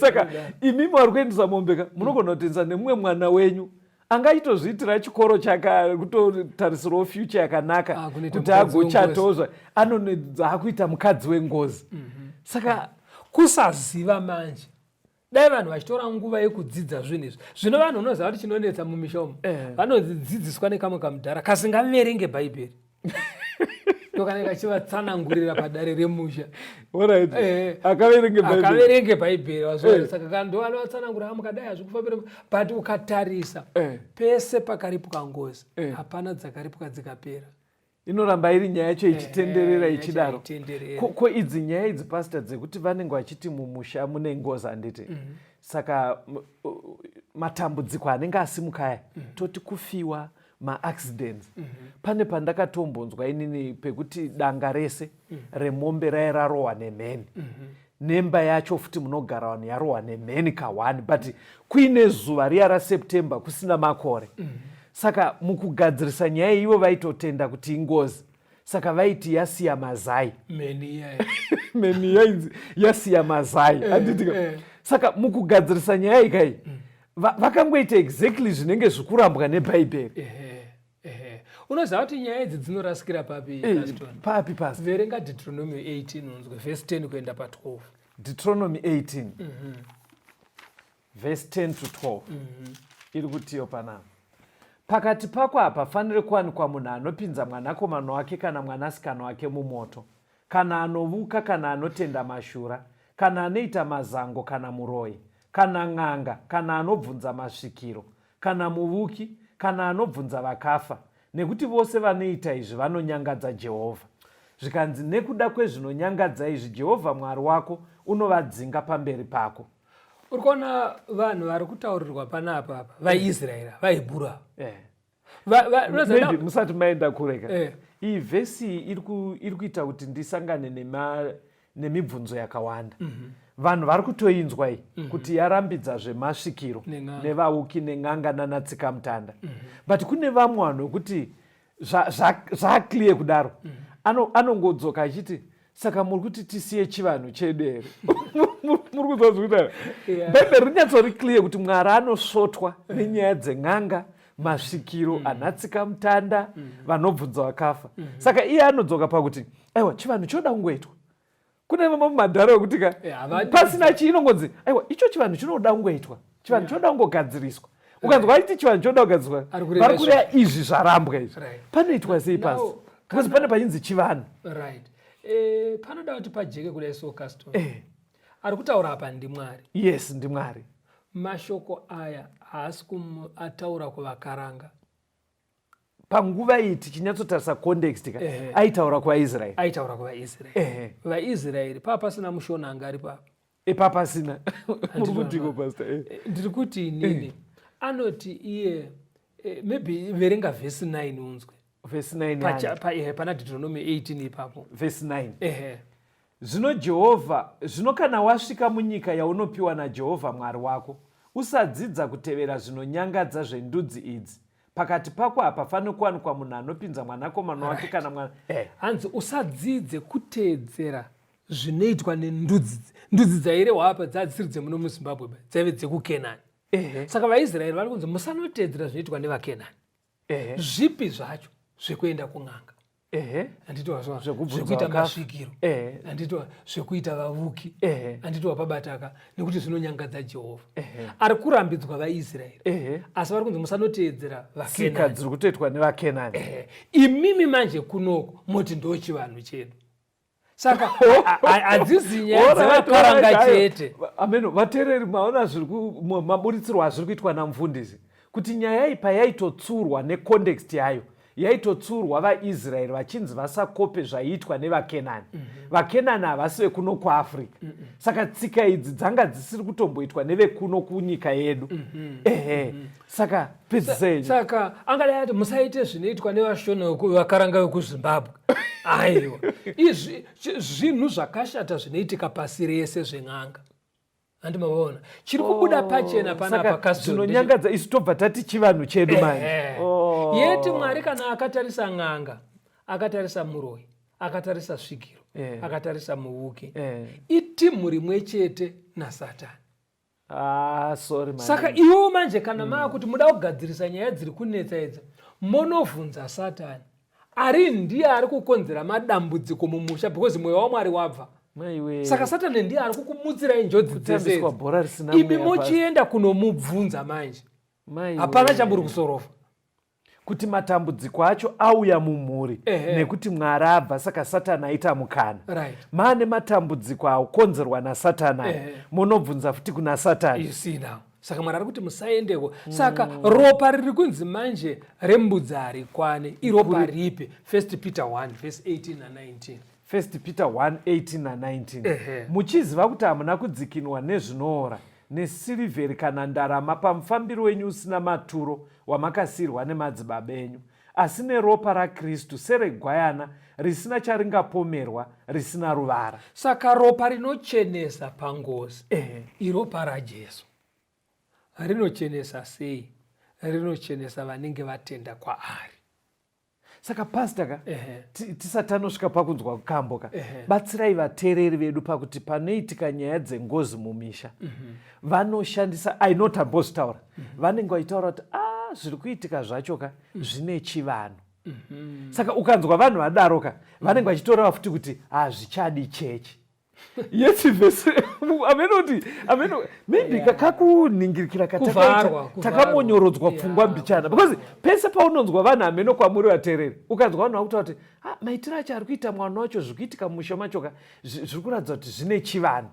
Saka imimi vari kuendesa mombe ka, munogona kutoendesa nemumwe mwana wenyu anga achitozviitira chikoro chake, kutotarisirawo future yakanaka, Ah, kunoita kuti mukadzi agochatawo, anonodza akuita mukadzi wengozi. Saka Kusaziva manje. Dai vanhu vachitora nguva yekudzidza zvinhu izvi. Zvino vanhu, unoziva kuti chinonetsa mumisha umu, vanodzidziswa nekamwe kamudhara kasingaverenge Bhaibheri, ndokanenge kachivatsanangurira padare remusha. Akaverenge Bhaibheri. Akaverenge Bhaibheri, wazviona? Saka kando anovatsanangura, mukadai hazvikufambira. But ukatarisa pese pakaripwa ngozi, hapana dzakaripwa dzikapera. Inoramba iri nyaya yacho ichitenderera, Yacho ichidaro. Ichitenderera. Ko idzi nyaya idzi, pastor, dzekuti vanenge vachiti mumusha mune ngozi, handiti? Saka matambudziko anenge asimuka aya, toti kufiwa, maaccidents, pane pandakatombonzwa inini pekuti danga rese remombe rai rarohwa nemheni, nemba yacho futi munogara vanhu yarohwa nemheni ka1, but kuine zuva riya raSeptember kusina makore. Saka mukugadzirisa nyaya ivo vaitotenda kuti ingozi. Saka vaiti yasiya mazai. Mheni iya. Mheni yainzi yasiya mazai. Handitika. Saka mukugadzirisa nyaya iyi kai vakangoita exactly zvinenge zvikurambwa neBhaibheri. Ehe. Unoziva kuti nyaya idzi dzinorasikira papi, Caston? Papi, Pastor? Verenga Deuteronomy 18 unzwe verse 10 kuenda pa 12. Deuteronomy 18 verse 10 to 12 iri kutiyo panapa. Pakati pako hapafaniri kuwanikwa munhu anopinza mwanakomana wake kana mwanasikana wake mumoto, kana anovuka, kana anotenda mashura, kana anoita mazango, kana muroyi, kana n'anga, kana anobvunza masvikiro, kana muvuki, kana anobvunza vakafa, nekuti vose vanoita izvi vanonyangadza Jehovha. Zvikanzi, nekuda kwezvinonyangadza izvi Jehovha Mwari wako unovadzinga pamberi pako. Uri kuona vanhu vari kutaurirwa panapa apa, vaIsraeri, vaHebhuru ava. Maybe musati maenda kureka. Iyi vhesi iyi iri kuita kuti ndisangane nemibvunzo yakawanda. Vanhu vari kutoinzwa iyi kuti yarambidza zvemasvikiro nevauki nen'anga nanatsikamutanda. But kune vamwe vanhu vekuti zvaclear kudaro, anongodzoka achiti saka muri kuti tisiye chivanhu chedu here? Muri kunzwa zvekudaro? Bhaibheri rinyatsori clear kuti Mwari anosvotwa nenyaya dzen'anga, masvikiro, anatsikamutanda, vanobvunza vakafa. Saka iye anodzoka pakuti aiwa, chivanhu choda kungoitwa. Kune vamwe madhara ekuti ka pasina chii inongonzi aiwa, icho chivanhu chinoda kungoitwa, chivanhu choda kungogadziriswa. Ukanzwa achiti chivanhu choda kugadziriswa, vari kureva izvi zvarambwa izvi. Panoitwa sei, pasi? Because pane pachinzi chivanhu. Right. Panoda kuti pajeke kudai so, Caston. Ari kutaura apa ndiMwari. Yes, ndiMwari. Mashoko aya haasi ataura kuvakaranga. Panguva iyi tichinyatsotarisa context ka, aitaura kuvaIsraeri. Aitaura kuvaIsraeri. VaIsraeri paa pasina muShona anga ari papa. Epapasina. Muri kutiko, Pastor? Ndiri kuti inini anoti iye, maybe verenga vhesi 9 unzwe. Vhesi 9? Pana Deuteronomy 18 ipapo. Vhesi 9. Zvino Jehovha, zvino kana wasvika munyika yaunopiwa naJehovha Mwari wako, usadzidza kutevera zvinonyangadza zvendudzi idzi. Pakati pako hapafaniri kuwanikwa munhu anopinza mwanakomana wake kana mwana Hanzi usadzidze kuteedzera zvinoitwa nendudzi. Ndudzi dzairehwa apa dzadzisiri dzemuno muZimbabwe ba, dzaive dzekuKenani. Saka vaIsraeri vari kunzi musanoteedzera zvinoitwa nevaKenani. Zvipi zvacho? Zvekuenda kun'anga, handiti wazwa? Zvekuita masvikiro, handiti? Zvekuita vavuki, handiti wapabataka? Nekuti zvinonyangadza Jehovha. Ari kurambidzwa vaIsraeri, asi vari kunzi musanoteedzera vaKenani, dziri kutoitwa nevaKenani. Imimi manje kunoko moti ndo chivanhu chedu. Saka hadzisi nyaya dzevakaranga chete. Ameno vateereri, maona zviri maburitsirwo azviri kuitwa namufundisi, kuti nyaya iyi payaitotsurwa necontext yayo, yaitotsurwa vaIsraeri vachinzi vasakope zvaiitwa nevaKenani. VaKenani havasi vekuno kuAfrica. Saka tsika idzi dzanga dzisiri kutomboitwa nevekuno kunyika yedu. Ehe. Saka pedzisei. Saka angadai ati musaite zvinoitwa nevaShona, vakaranga vekuZimbabwe. Aiwa, izvi zvinhu zvakashata zvinoitika pasi rese zven'anga, handi mavaona? Chiri kubuda pachena panapa, zvinonyangadza isu tobva tati chivanhu chedu manje. Oh. Yeti Mwari kana akatarisa n'anga, akatarisa muroyi, akatarisa svikiro, akatarisa muvuki, itimu rimwe chete naSatani. Ah, sorry. Saka iwo manje kana maakuti muda kugadzirisa nyaya dziri kunetsa idzi, monovhunza Satani ari ndiye ari kukonzera madambudziko mumusha, because mweya waMwari wabva. Saka Satani ndiye ari kukumutsirai njodzi dzese, imi mochienda kunomubvunza manje. Hapana chamuri kusorofa. Kuti matambudziko acho auya mumhuri nekuti Mwari abva, saka Satani aita mukana. Maane matambudziko akonzerwa naSatani, munobvunza futi kuna Satani. You see now. Saka Mwari ari kuti musaendeko. Saka ropa riri kunzi manje rembudzi harikwane, iropa ripi? First Peter 1 verse 18 na19. First Peter 1 18 na19. Muchiziva kuti hamuna kudzikinwa nezvinoora, nesirivheri kana ndarama, pamufambiro wenyu usina maturo wamakasiyirwa nemadzibaba enyu, asi neropa raKristu, seregwayana risina charingapomerwa, risina ruvara. Saka ropa rinochenesa pangozi iropa raJesu. Rinochenesa sei? Rinochenesa vanenge vatenda kwaari. Saka pasta ka, tisati tanosvika pakunzwa kambo ka, batsirai vateereri vedu pakuti panoitika nyaya dzengozi mumisha vanoshandisa, I know tambozvitaura, vanenge vachitaura kuti a zviri kuitika zvacho ka zvine chivanhu. Saka ukanzwa vanhu vadaro ka, vanenge vachitoreva futi kuti hazvichadi chechi. Yes, vese ameno kuti ameno maybe kakuningirikira katakaita takamonyorodzwa pfungwa mbichana, because pese paunonzwa vanhu ameno kwamuri vateereri, ukanzwa vanhu vakutaura kuti ah, maitiro acho ari kuita mwana wacho, zviri kuitika mumusha macho ka zviri kuratidza kuti zvine chivanhu.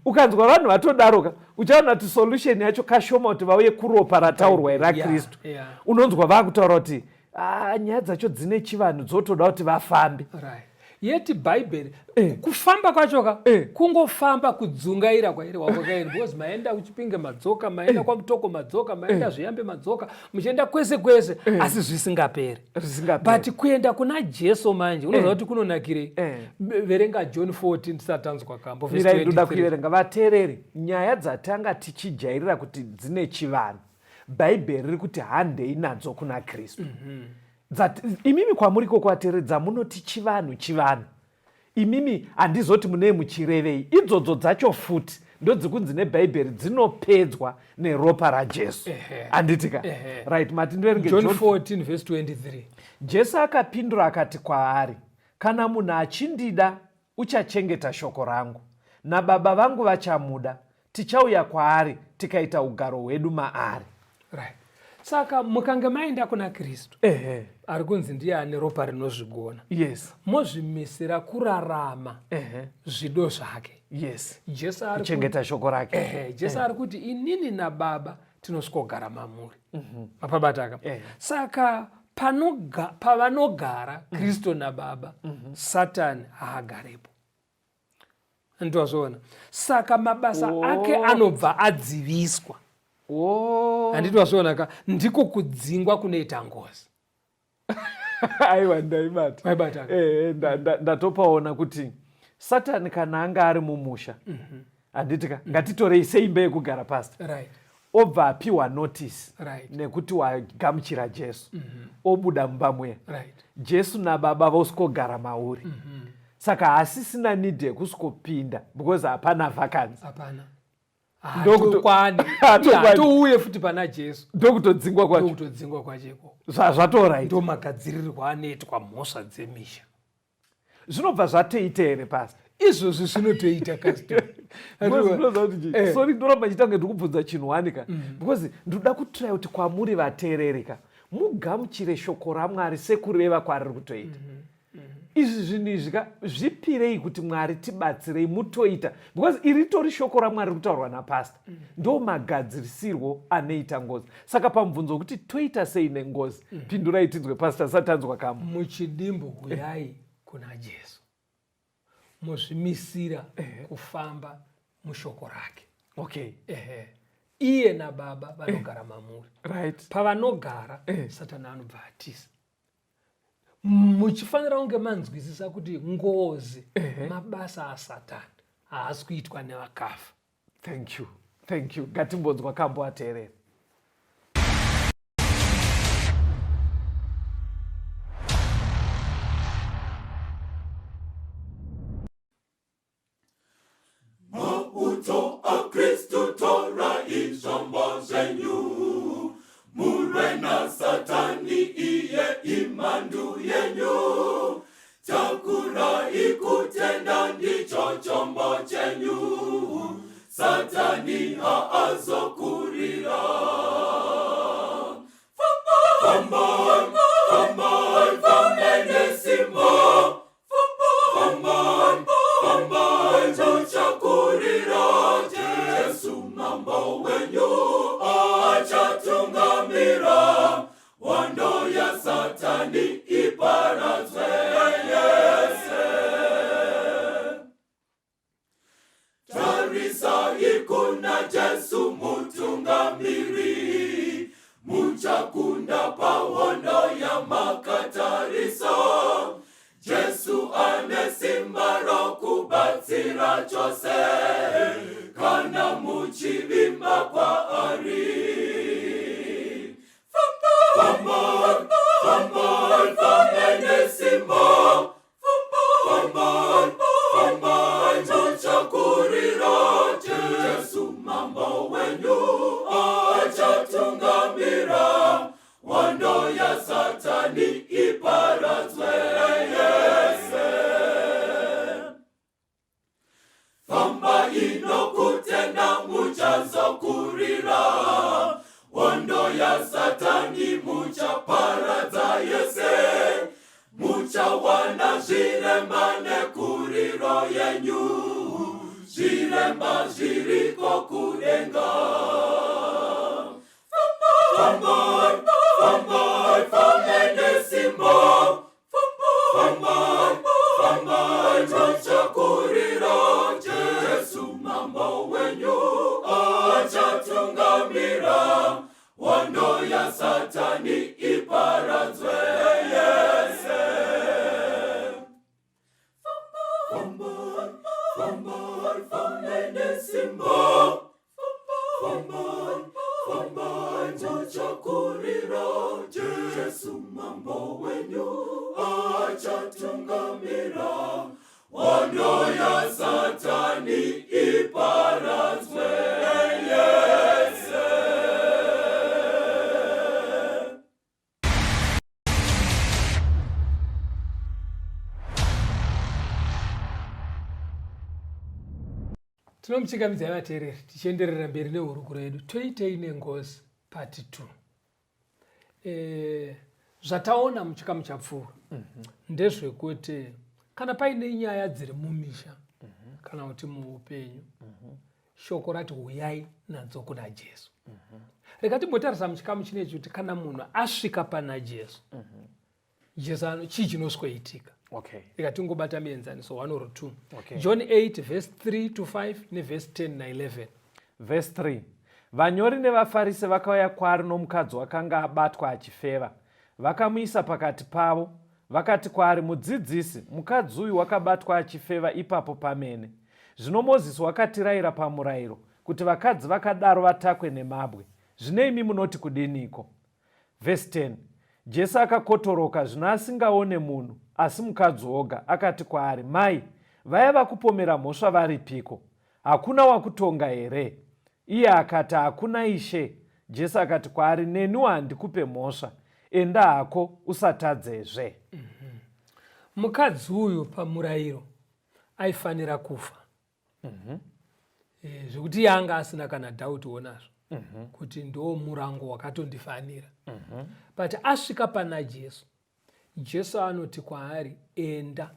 Ukanzwa vanhu vatodaroka, uchaona kuti solution yacho kashoma kuti vauye kuropa rataurwa raKristu. Unonzwa vakutaura kuti ah, nyaya dzacho dzine chivanhu, dzotoda kuti vafambe. Right. Yeti Bhaibheri kufamba kwacho ka kungofamba kudzungaira kwairi wakwakairi, because maenda kuChipinge madzoka, maenda kwaMutoko madzoka, maenda Zviyambe madzoka, muchienda kwese kwese, asi zvisingaperi. Zvisingaperi. But kuenda kuna Jesu manje unoziva kuti kunonakirei. Verenga John 14 tisati tanzwa kambo, verse Mirai, ndoda 23. Kuiverenga. Vateereri, nyaya dzatanga tichijairira kuti dzine chivanhu, Bhaibheri riri kuti handei nadzo kuna Kristu. Imimi kwamuri ikoko vateereri, dzamunoti chivanhu chivanhu, imimi handizoti munee muchirevei. Idzodzo dzacho futi ndodzikunzi neBhaibheri dzinopedzwa neropa raJesu, handiti ka? Right, mati ndiverenge. John 14 verse 23. Jesu akapindura akati kwaari, kana munhu achindida, uchachengeta shoko rangu, naBaba vangu vachamuda, tichauya kwaari, tikaita ugaro hwedu maari. Right. Saka mukange maenda kuna Kristu, ari kunzi ndiye ane ropa rinozvigona, mozvimisira kurarama zvido zvake. Jesu ari Kuchengeta shoko rake. Ehe, Jesu ari kuti inini naBaba tinosvikogara mamuri. Mapabataka? Saka pavanogara Kristu naBaba, Satani haagarepo. Ndozviona. Saka mabasa ake anobva adziviswa. Handiti wazviona ka? Ndiko kudzingwa kunoita ngozi. Aiwa, ndaibata. Waibata. Ndatopaona kuti Satani kana anga ari mumusha, handiti ka, ngatitorei seimba yekugara, pasta, obva apiwa notice nekuti wagamuchira Jesu, obuda mumba muya, Jesu naBaba vosvikogara mauri. Saka haasisina need yekusvikopinda because hapana vacancy. Hapana. Hatokwani. Hatokwani. Hatouye futi pana Jesu. Ndokutodzingwa kwacho. Ndokutodzingwa kwacho ikoko. Zvatorit. Ndo magadzirirwo anoitwa mhosva dzemisha. Zvinobva zvatoita here, pasta? Izvozvi zvinotoita Sorry, ndoramba ndichiita kunge ndikubvunza chinhu wanika, because ndoda kutry kuti kwamuri vateerereka mugamuchire shoko raMwari sekureva kwariri kutoita. Izvi zvinhu izvi ka, zvipirei kuti Mwari tibatsirei mutoita, because iri ritori shoko raMwari riri kutaurwa napasta. Ndo magadzirisirwo anoita ngozi. Saka pamubvunzo wekuti toita sei nengozi, pindurai tinzwe, pasta, satanzwa kamwe. Muchidimbu, huyai kuna Jesu, mozvimisira kufamba mushoko rake. Ehe, iye naBaba vanogara mamuri. Pavanogara, Satani anobva atisa. Muchifanira kunge manzwisisa kuti ngozi mabasa aSatani, haasi kuitwa nevakafa. Thank you, thank you. Ngatimbonzwa kambo ateerera. Mauto aKristu, torai zvombo zvenyu, murwe naSatani, iye imhandu yenyu. Takurai kutenda, ndicho chombo chenyu, Satani haazokurirai. Achatungamira hondo yaSatani iparadzwe yese. Famba inokutenda muchazokurira hondo yaSatani muchaparadza yese. Muchawana zvirema nekuriro yenyu, zvirema zviriko kudenga. Fambai, fambai, fambai nesimba. Fambai, fambai, muchakurira Jesu mambo wenyu achatungamira hondo yaSatani iparadzwe yese. Fambai, fambai, fambai nesimba. Fambai, fambai, muchakurira Jesu mambo wenyu achatungamira hondo yaSatani iparadzwe yese. Tinomuchingamidzai vateereri tichienderera mberi nehurukuro yedu Toitei Nengozi Part 2. E, zvataona muchikamu chapfuura ndezvekuti kana paine nyaya dziri mumisha kana kuti muupenyu, shoko rati huyai nadzo kuna Jesu. Rega timbotarisa muchikamu chinechi kuti kana munhu asvika pana Jesu, Jesu ano chii chinosweitika. Rega tingobata mienzaniso 1 or 2. John 8 verse 3 to 5 neverse 10 na11. Verse 3. Vanyori nevaFarise vakauya kwaari nomukadzi wakanga abatwa achifeva. Vakamuisa pakati pavo, vakati kwaari, Mudzidzisi, mukadzi uyu wakabatwa achifeva ipapo pamene. Zvino Mozisi wakatirayira pamurayiro, kuti vakadzi vakadaro vatakwe nemabwe. Zvino imi munoti kudiniko? Verse 10. Jesu akakotoroka zvino asingaone munhu, asi mukadzi woga, akati kwaari, Mai, vaya vakupomera mhosva varipiko? Hakuna wakutonga here? Iye akati, Hakuna, Ishe. Jesu akati kwaari, Neniwo handikupe mhosva. Enda hako, usatadzezve. Mukadzi uyu pamurayiro aifanira kufa. Zvekuti iye anga asina kana doubt wonazvo kuti ndo murango wakatondifanira. But asvika pana Jesu, Jesu anoti kwaari, enda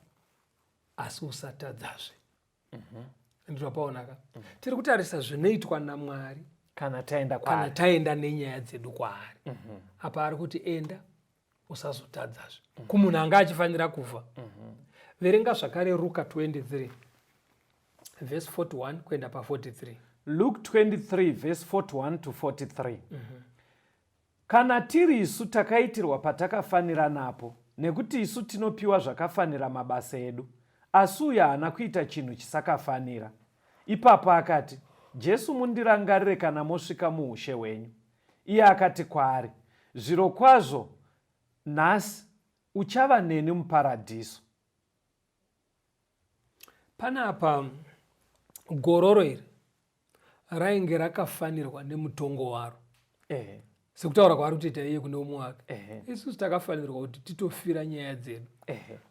asi usatadzazve. Ndinopaonaka. Tiri kutarisa zvinoitwa naMwari kana taenda kana kwaari. Taenda nenyaya dzedu kwaari. Apa ari kuti enda usazotadzazve kumunhu anga achifanira kufa. Verenga zvakare Ruka 23 verse 41 kuenda pa43. Luke 23 verse 41 to 43. Kana tiri isu takaitirwa patakafanira napo, nekuti isu tinopiwa zvakafanira mabasa edu, asi uyu haana kuita chinhu chisakafanira. Ipapo akati, Jesu mundirangarire kana mosvika muushe hwenyu. Iye akati kwaari, Zvirokwazvo nhasi uchava neni muparadhiso. Panapa gororo iri rainge rakafanirwa nemutongo waro sekutaura kwaari kutoita iye kune umwe wake. Isusu takafanirwa kuti titofira nyaya dzedu,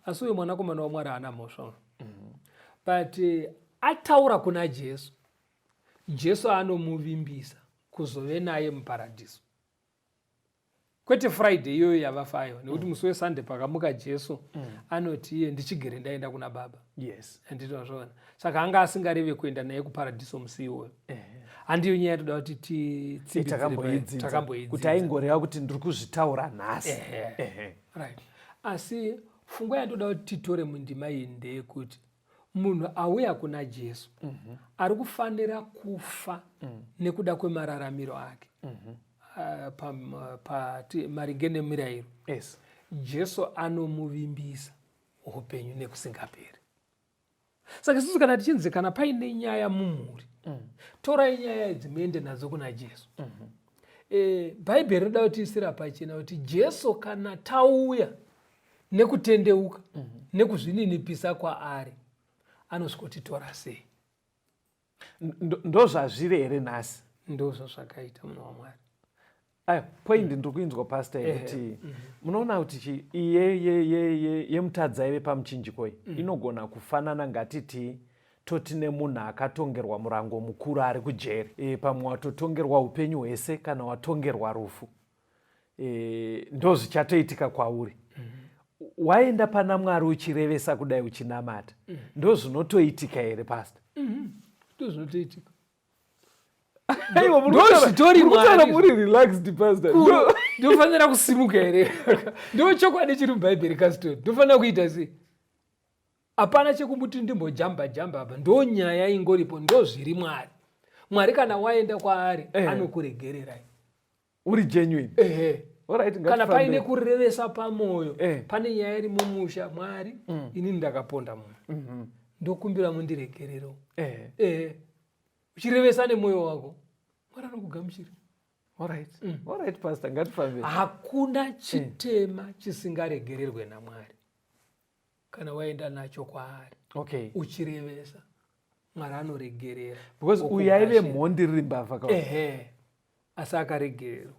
asi uyo mwanakomana waMwari haana mhosva. But ataura kuna Jesu, Jesu anomuvimbisa kuzove naye muparadhiso, kwete Friday iyoyo yavafayo, nekuti musi weSunday pakamuka Jesu anoti iye, "Ndichigere ndaenda kuna Baba." Anditozvona saka anga asingareve kuenda naye kuparadhiso musi iwoyo. Handiyo nyaya toda kuti titsimbidzire. Takamboidzidza kuti Takamboidzidza. Aingoreva kuti ndiri kuzvitaura nhasi. Right, asi pfungwa yandoda kuti titore mundima iyi ndeyekuti munhu auya kuna Jesu ari kufanira kufa nekuda kwemararamiro ake maringe nemirayiro, Jesu anomuvimbisa upenyu nekusingaperi. Saka isusu kana tichinzi kana paine nyaya mumhuri, torai nyaya idzi muende nadzo kuna Jesu, Bhaibheri rinoda kutiisira pachena kuti Jesu kana tauya nekutendeuka nekuzvininipisa kwaari, anosvikotitora sei. Ndozvazviri here nhasi? Ndozvazvakaita, munhu waMwari. Ayo point ndiri kuinzwa, pastor, yekuti munoona kuti chi yemutadzi aive pamuchinjiko iyi inogona kufanana, ngatiti toti nemunhu akatongerwa murango mukuru ari kujeri, pamwe watotongerwa upenyu hwese kana watongerwa rufu, ndo zvichatoitika kwauri. Waenda pana Mwari uchirevesa kudai, uchinamata, ndo zvinotoitika here, pastor? Ndo zvinotoitika. Aiwa, muri Ndo zvitori kutaura Mwari. muri relaxed, pastor. Ndofanira kusimuka here? Ndo chokwadi chiri mubhaibheri kastori. Ndofanira kuita sei? Hapana chekumuti ndimbojamba jamba apa. Ndo nyaya ingoripo, ndo zviri Mwari. Mwari kana waenda kwaari anokuregererai. Uri genuine. Ehe. Alright, kana ngatifambe. Paine kurevesa pamwoyo, pane nyaya iri mumusha, Mwari, inini ndakaponda munhu, ndokumbira mundiregerero. Ehe, uchirevesa nemwoyo wako, Mwari anokugamuchira. Alright, pastor, ngatifambe. Hakuna chitema chisingaregererwe naMwari kana waenda nacho kwaari uchirevesa. Mwari anoregerera. Because uyu aive Okugamuchira. mhondi, riri mbavha ka. Ehe, asi akaregererwa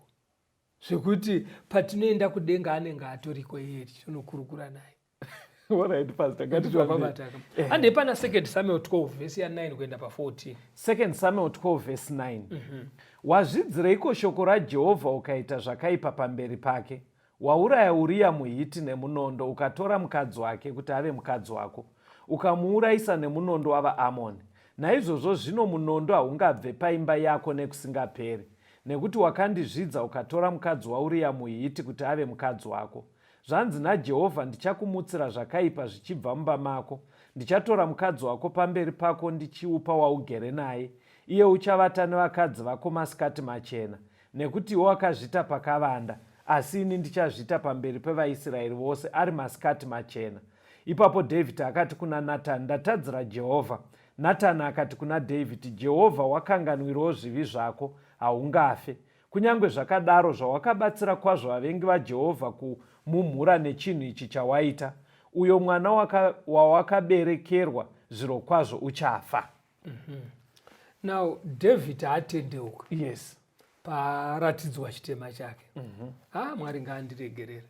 zvekuti patinoenda kudenga anenge atoriko iye, tichinokurukura naye. Alright, pastor, ngatifambe. Pabataka handei pana 2 Samuel 12 vhesi ya9 kuenda pa14. 2 Samuel 12 verse 9. Wazvidzireiko shoko raJehovha ukaita zvakaipa pamberi pake? Wauraya Uriya muHiti nemunondo, ukatora mukadzi wake kuti ave mukadzi wako, ukamuurayisa nemunondo wavaAmoni. Naizvozvo zvino munondo haungabve paimba yako nekusingaperi, nekuti wakandizvidza ukatora mukadzi waUriya muHiti kuti ave mukadzi wako. Zvanzi naJehovha: Ndichakumutsira zvakaipa zvichibva mumba mako. Ndichatora mukadzi wako pamberi pako ndichiupa waugere naye. Iye uchavata nevakadzi vako masikati machena, nekuti iwe wakazviita pakavanda, asi ini ndichazviita pamberi pevaIsraeri vose ari masikati machena. Ipapo Dhavhidhi akati kuna Natani, "Ndatadzira Jehovha." Natani akati kuna Dhavhidhi, "Jehovha wakanganwirawo zvivi zvako, haungafe. Kunyange zvakadaro, zvawakabatsira kwazvo vavengi vaJehovha kumumhura nechinhu ichi chawaita, uyo mwana wawakaberekerwa zvirokwazvo uchafa." Now David atendeuka paratidzwa chitema chake. Ah, Mwari ngaandiregerere.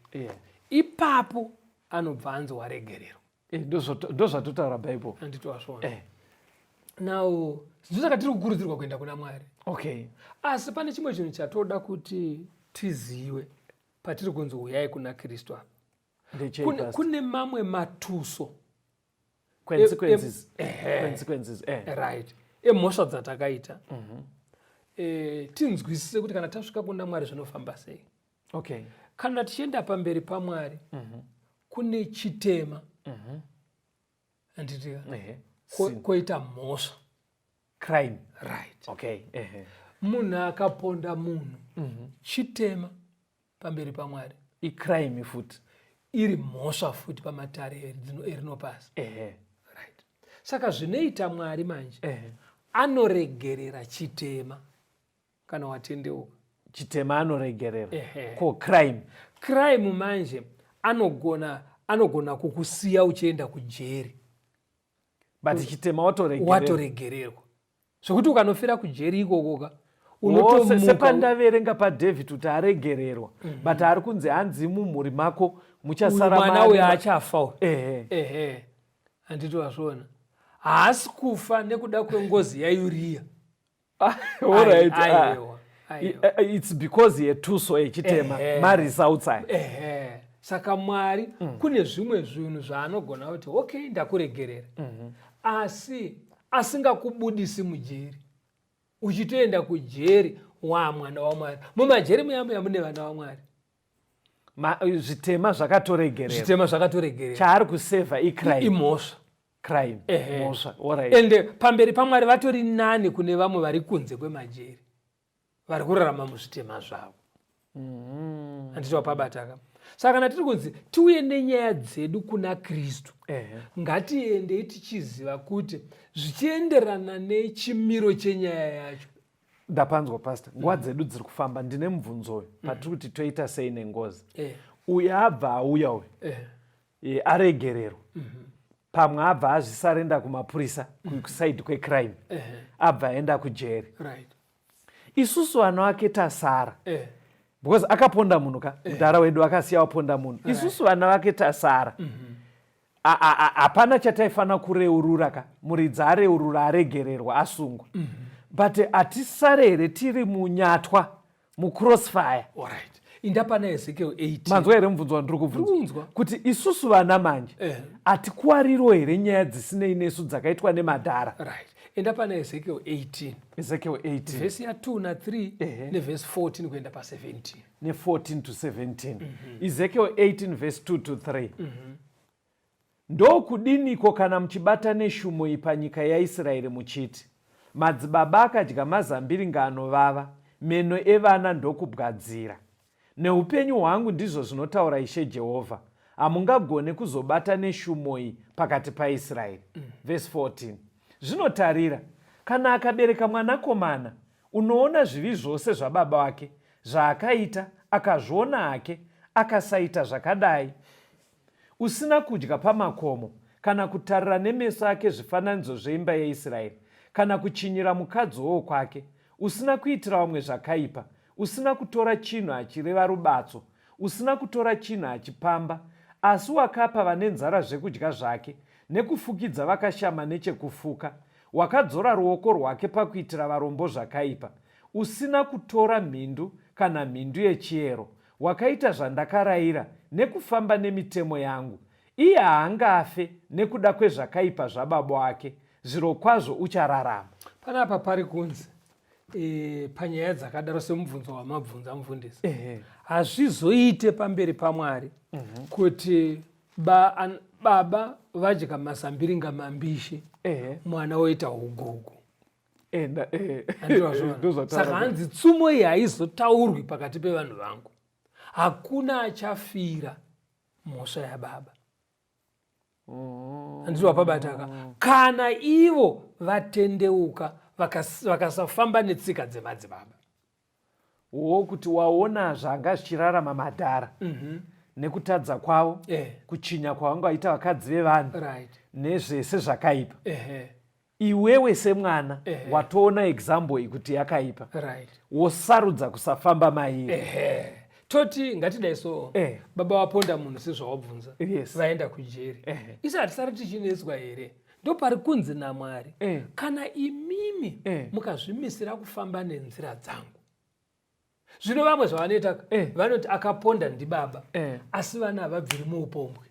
Ipapo anobva anzi waregererwa. Ndo zvatotaura Bhaibheri. Handiti wazviona? Now ndosaka tiri kukurudzirwa kuenda kuna Mwari. Asi pane chimwe chinhu chatoda kuti tizive patiri kunzi uyai kuna Kristu apa. Ndechei, Kune, Pastor? kune mamwe matuso Consequences. Ehe. Consequences. Right, emhosva dzatakaita. Tinzwisise kuti kana tasvika kuna Mwari zvinofamba sei. Kana tichienda pamberi paMwari kune chitema, handitika? Ehe. Sin. Koita mhosva. Crime. Right. Okay. Ehe. Munhu akaponda munhu chitema pamberi paMwari. Icrime futi. Iri mhosva futi pamatare erinopasi. Right, saka zvinoita Mwari manje, anoregerera chitema kana watendeuka. Chitema anoregerera. Ehe. Ko crime? Crime manje anogona kukusiya uchienda kujeri. But chitema watoregerera. Watoregererwa zvokuti ukanofira kujeri ikokoka, Oh, sepandaverenga paDavid kuti aregererwa, but ari kunzi hanzi mumhuri mako muchasara mwana uyo achafa uyu. Ehe. Ehe, handiti wazviona? Haasi kufa nekuda kwengozi yaUriya. Alright. Ah. Aiwa, aiwa. It's because yetuso yechitema, maresults aya. Ehe, saka Mwari kune zvimwe zvinhu zvaanogona kuti okay, ndakuregerera, asi asingakubudisi mujeri uchitoenda kujeri wamwana waMwari. Mumajeri muya muya mune vana vaMwari. Zvitema zvakatoregererwa. Zvitema zvakatoregerera. Chaari kusevha icrime. Imhosva. Crime. Ehe. Mhosva, alright. Ende pamberi paMwari vatori nani kune vamwe vari kunze kwemajeri vari kurarama muzvitema zvavo. Handiti wapabataka? Saka kana tiri kunzi tiuye nenyaya dzedu kuna Kristu, ngatiendei tichiziva kuti zvichienderana nechimiro chenyaya yacho. Ndapanzwa, pastor. Nguva dzedu dziri kufamba. Ndine mubvunzo uyu patiri kuti toita sei nengozi. Uyu abva auya uyu, aregererwa, pamwe abva azvisarenda kumapurisa kuside kwecrime, abva aenda kujeri. Isusu vana vake tasara. Because akaponda munhu ka, mudhara wedu akasiya waponda munhu, isusu vana vake tasara. Hapana chataifanira kureurura ka, muridzi areurura, aregererwa, asungwa. But hatisare here tiri munyatwa, mucrossfire? Alright, inda pana Ezekiel 18. Manzwa here mubvunzo wandiri kubvunza? Ndirikunzwa. Kuti isusu vana manje hatikuwariro here nyaya dzisinei nesu dzakaitwa nemadhara? Right, enda pana Ezekiel 18. Ezekiel 18. Vhesi ya2 na3 nevhesi 14 kuenda pa17. Ne14 to 17. Ezekiel 18 verse 2 to 3. Ndokudiniko kana muchibata neshumo iyi panyika yaIsraeri muchiti, 'Madzibaba akadya mazambiringa anovava, meno evana ndokubwadzira'? Neupenyu hwangu, ndizvo zvinotaura Ishe Jehovha, hamungagone kuzobata neshumo iyi pakati paIsraeri. Vhesi 14. Zvino tarira, kana akabereka mwanakomana, unoona zvivi zvose zvababa wake zvaakaita, akazviona hake, akasaita zvakadai, usina kudya pamakomo, kana kutarira nemeso ake zvifananidzo zveimba yeIsraeri, kana kuchinyira mukadzi wokwake, usina kuitira vamwe zvakaipa, usina kutora chinhu achireva rubatso, usina kutora chinhu achipamba, asi wakapa vane nzara zvekudya zvake, nekufukidza vakashama nechekufuka, wakadzora ruoko rwake pakuitira varombo zvakaipa, usina kutora mhindu kana mhindu yechiyero, wakaita zvandakarayira nekufamba nemitemo yangu, iye haangafe nekuda kwezvakaipa zvababa wake, zvirokwazvo uchararama. Panapa pari kunzi panyaya dzakadaro, semubvunzo wamabvunza, mufundisi, hazvizoite pamberi paMwari kuti baba vadya mazambiringa mambishi, mwana woita ugugu. Handizvazvona? Ndozvataura. Saka hanzi tsumo iyi haizotaurwi pakati pevanhu vangu. Hakuna achafira mhosva yababa. Handiti wapabataka? Kana ivo vatendeuka, vakasafamba netsika dzemadzibaba. Wo kuti waona zvanga zvichirarama madhara nekutadza kwavo, kuchinya kwavanga vaita vakadzi vevanhu, nezvese zvakaipa, iwewe semwana watoona example iyi kuti yakaipa, wosarudza kusafamba mairi. Ehe, toti ngatidai so, baba vaponda munhu sezvawabvunza, vaenda kujeri. Isi hatisari tichinetswa here? Ndopari kunzi naMwari, kana imimi mukazvimisira kufamba nenzira dzangu. Zvino vamwe zvavanoita, vanoti akaponda ndibaba, asi vana havabviri muupombwe.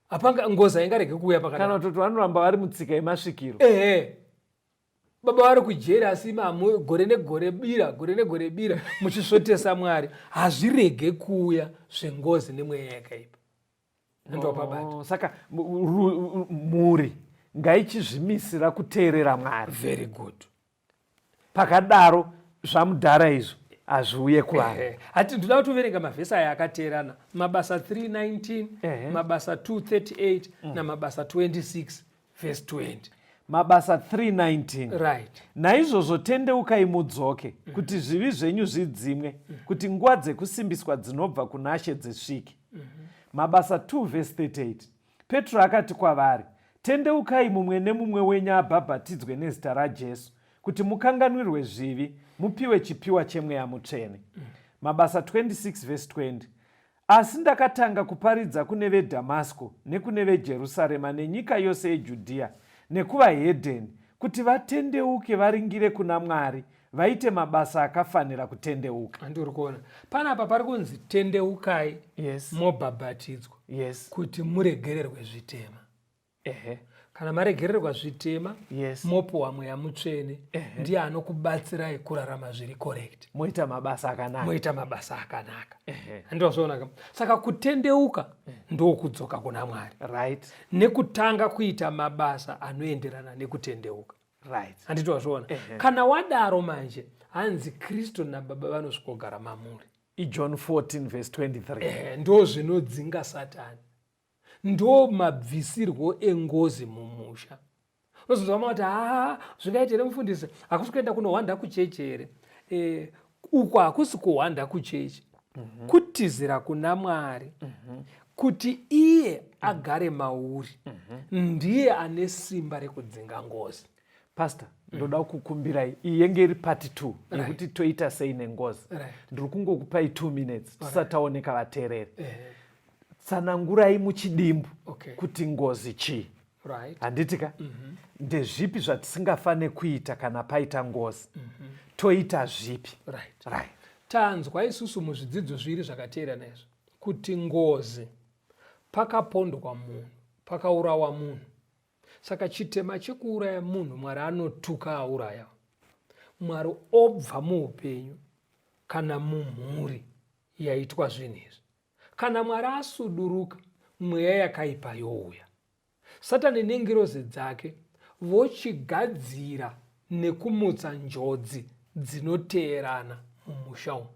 Hapanga ngozi haingarege kuuya Kana pakadaro. kutoti vanoramba vari mutsika yemasvikiro. Ehe, baba vari kujeri, asi imamu gore negore bira, gore negore bira, muchisvotesa Mwari. Hazvirege kuuya zvengozi nemweya yakaipa. Ndopabata. Oh, saka mhuri ngaichizvimisira kuteerera Mwari. Very good. Pakadaro zvamudhara izvo hazviuye kuvanhu. Ehe. Hati ndoda kutoverenga mavhesi aya akateerana: Mabasa 319, Mabasa 238 naMabasa 26 vhesi 20. Mabasa 319. Right. Naizvozvo tendeukai mudzoke, kuti zvivi zvenyu zvidzimwe, kuti nguva dzekusimbiswa dzinobva kuna She dzisvike. Mabasa 2 vhesi 38. Petro akati kwavari, "Tendeukai, mumwe nemumwe wenyu abhabhatidzwe nezita raJesu kuti mukanganwirwe zvivi, mupiwe chipiwa cheMweya Mutsvene." Mabasa 26 vhesi 20. Asi ndakatanga kuparidza kune veDhamasiko nekune veJerusarema nenyika yose yeJudhiya nekuvahedheni, kuti vatendeuke varingire kuna Mwari, vaite mabasa akafanira kutendeuka. Handiri kuona panapa pari kunzi tendeukai, mobhabhatidzwa kuti muregererwe zvitema. Kana maregererwa zvitema, mopuwa Mweya Mutsvene. Ndiye anokubatsirai kurarama zviri correct. Moita mabasa akanaka. Moita mabasa akanaka. Handizvazvoonaka? Saka kutendeuka ndokudzoka kuna Mwari nekutanga kuita mabasa anoenderana nekutendeuka. Handiti wazviona? Kana wadaro manje, hanzi Kristu nababa vanosvikogara mamuri. IJohn 14 verse 23. Ndo zvinodzinga Satani, ndo mabvisirwo engozi mumusha. Unozonzwa vamwe vati, "Haa, zvingaite here mufundisi? Hakusi kuenda kunohwanda kuchechi here?" Uku hakusi kuhwanda kuchechi. Kutizira kuna Mwari kuti iye agare mauri. Ndiye ane simba rekudzinga ngozi. Pastor, ndoda kukumbirai, iyi yenge iri part 2 yekuti toita sei nengozi. Ndiri kungokupai 2 minutes tisati taoneka vateereri. Tsanangurai muchidimbu kuti ngozi chii. Handiti ka? Ndezvipi zvatisingafane kuita kana paita ngozi? Toita zvipi? Right. Tanzwa isusu muzvidzidzo zviri zvakateerana izvo kuti ngozi pakapondwa munhu, pakaurawa munhu. Saka chitema chekuuraya munhu, Mwari anotuka auraya. Mwari obva muupenyu kana mumhuri yaitwa zvinhu izvi. Kana Mwari asuduruka, mweya yakaipa youya. Satani nengirozi dzake vochigadzira nekumutsa njodzi dzinoteerana mumusha umu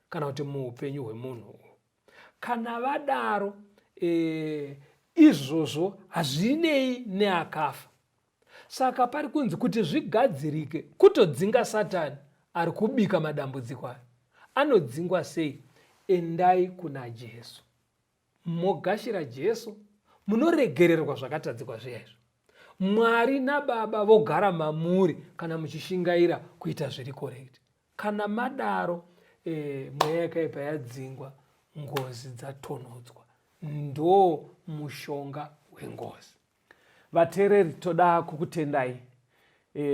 kana kuti muupenyu hwemunhu uhu. Kana vadaro, izvozvo hazvinei neakafa. Saka pari kunzi kuti zvigadzirike, kutodzinga Satani ari kubika madambudziko aya. Anodzingwa sei? Endai kuna Jesu, mogashira Jesu, munoregererwa zvakatadzikwa zviya izvo. Mwari naBaba vogara mamuri kana muchishingaira kuita zviri correct. Kana madaro, mweya yakaipa yadzingwa, ngozi dzatonhodzwa. Ndo mushonga wengozi. Vateereri, toda kukutendai.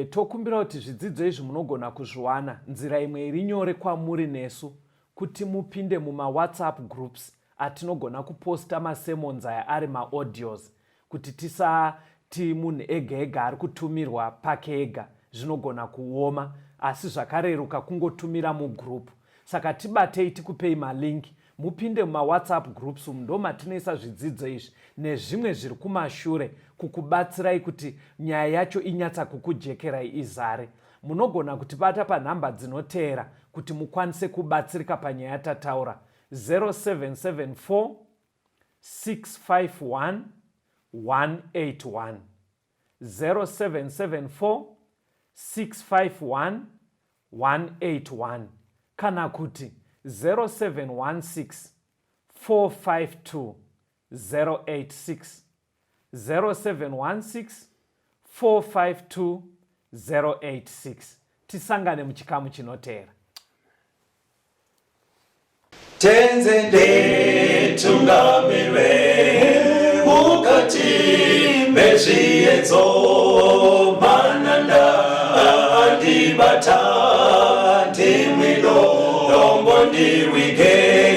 Tokumbira kuti zvidzidzo izvi munogona kuzviwana nzira imwe iri nyore kwamuri nesu kuti mupinde mumaWhatsApp groups atinogona kuposta masermons aya ari maaudios, kuti tisati munhu ega ega ari kutumirwa pake ega, zvinogona kuoma, asi zvakareruka kungotumira mugroup. Saka tibatei tikupei malink mupinde mumaWhatsApp groups umu, ndo matinoisa zvidzidzo izvi nezvimwe zviri kumashure kukubatsirai kuti nyaya yacho inyatsa kukujekerai izare. Munogona kutibata panhamba dzinoteera kuti mukwanise kubatsirika panyaya yatataura: 0774 651 181, 0774 651 181, kana kuti 0716 452 086, 0716 452 086. Tisangane muchikamu chinoteera. Tenze nditungamire mukati mezviedzo, mananda andibata, ndimwino dombo ndirwike.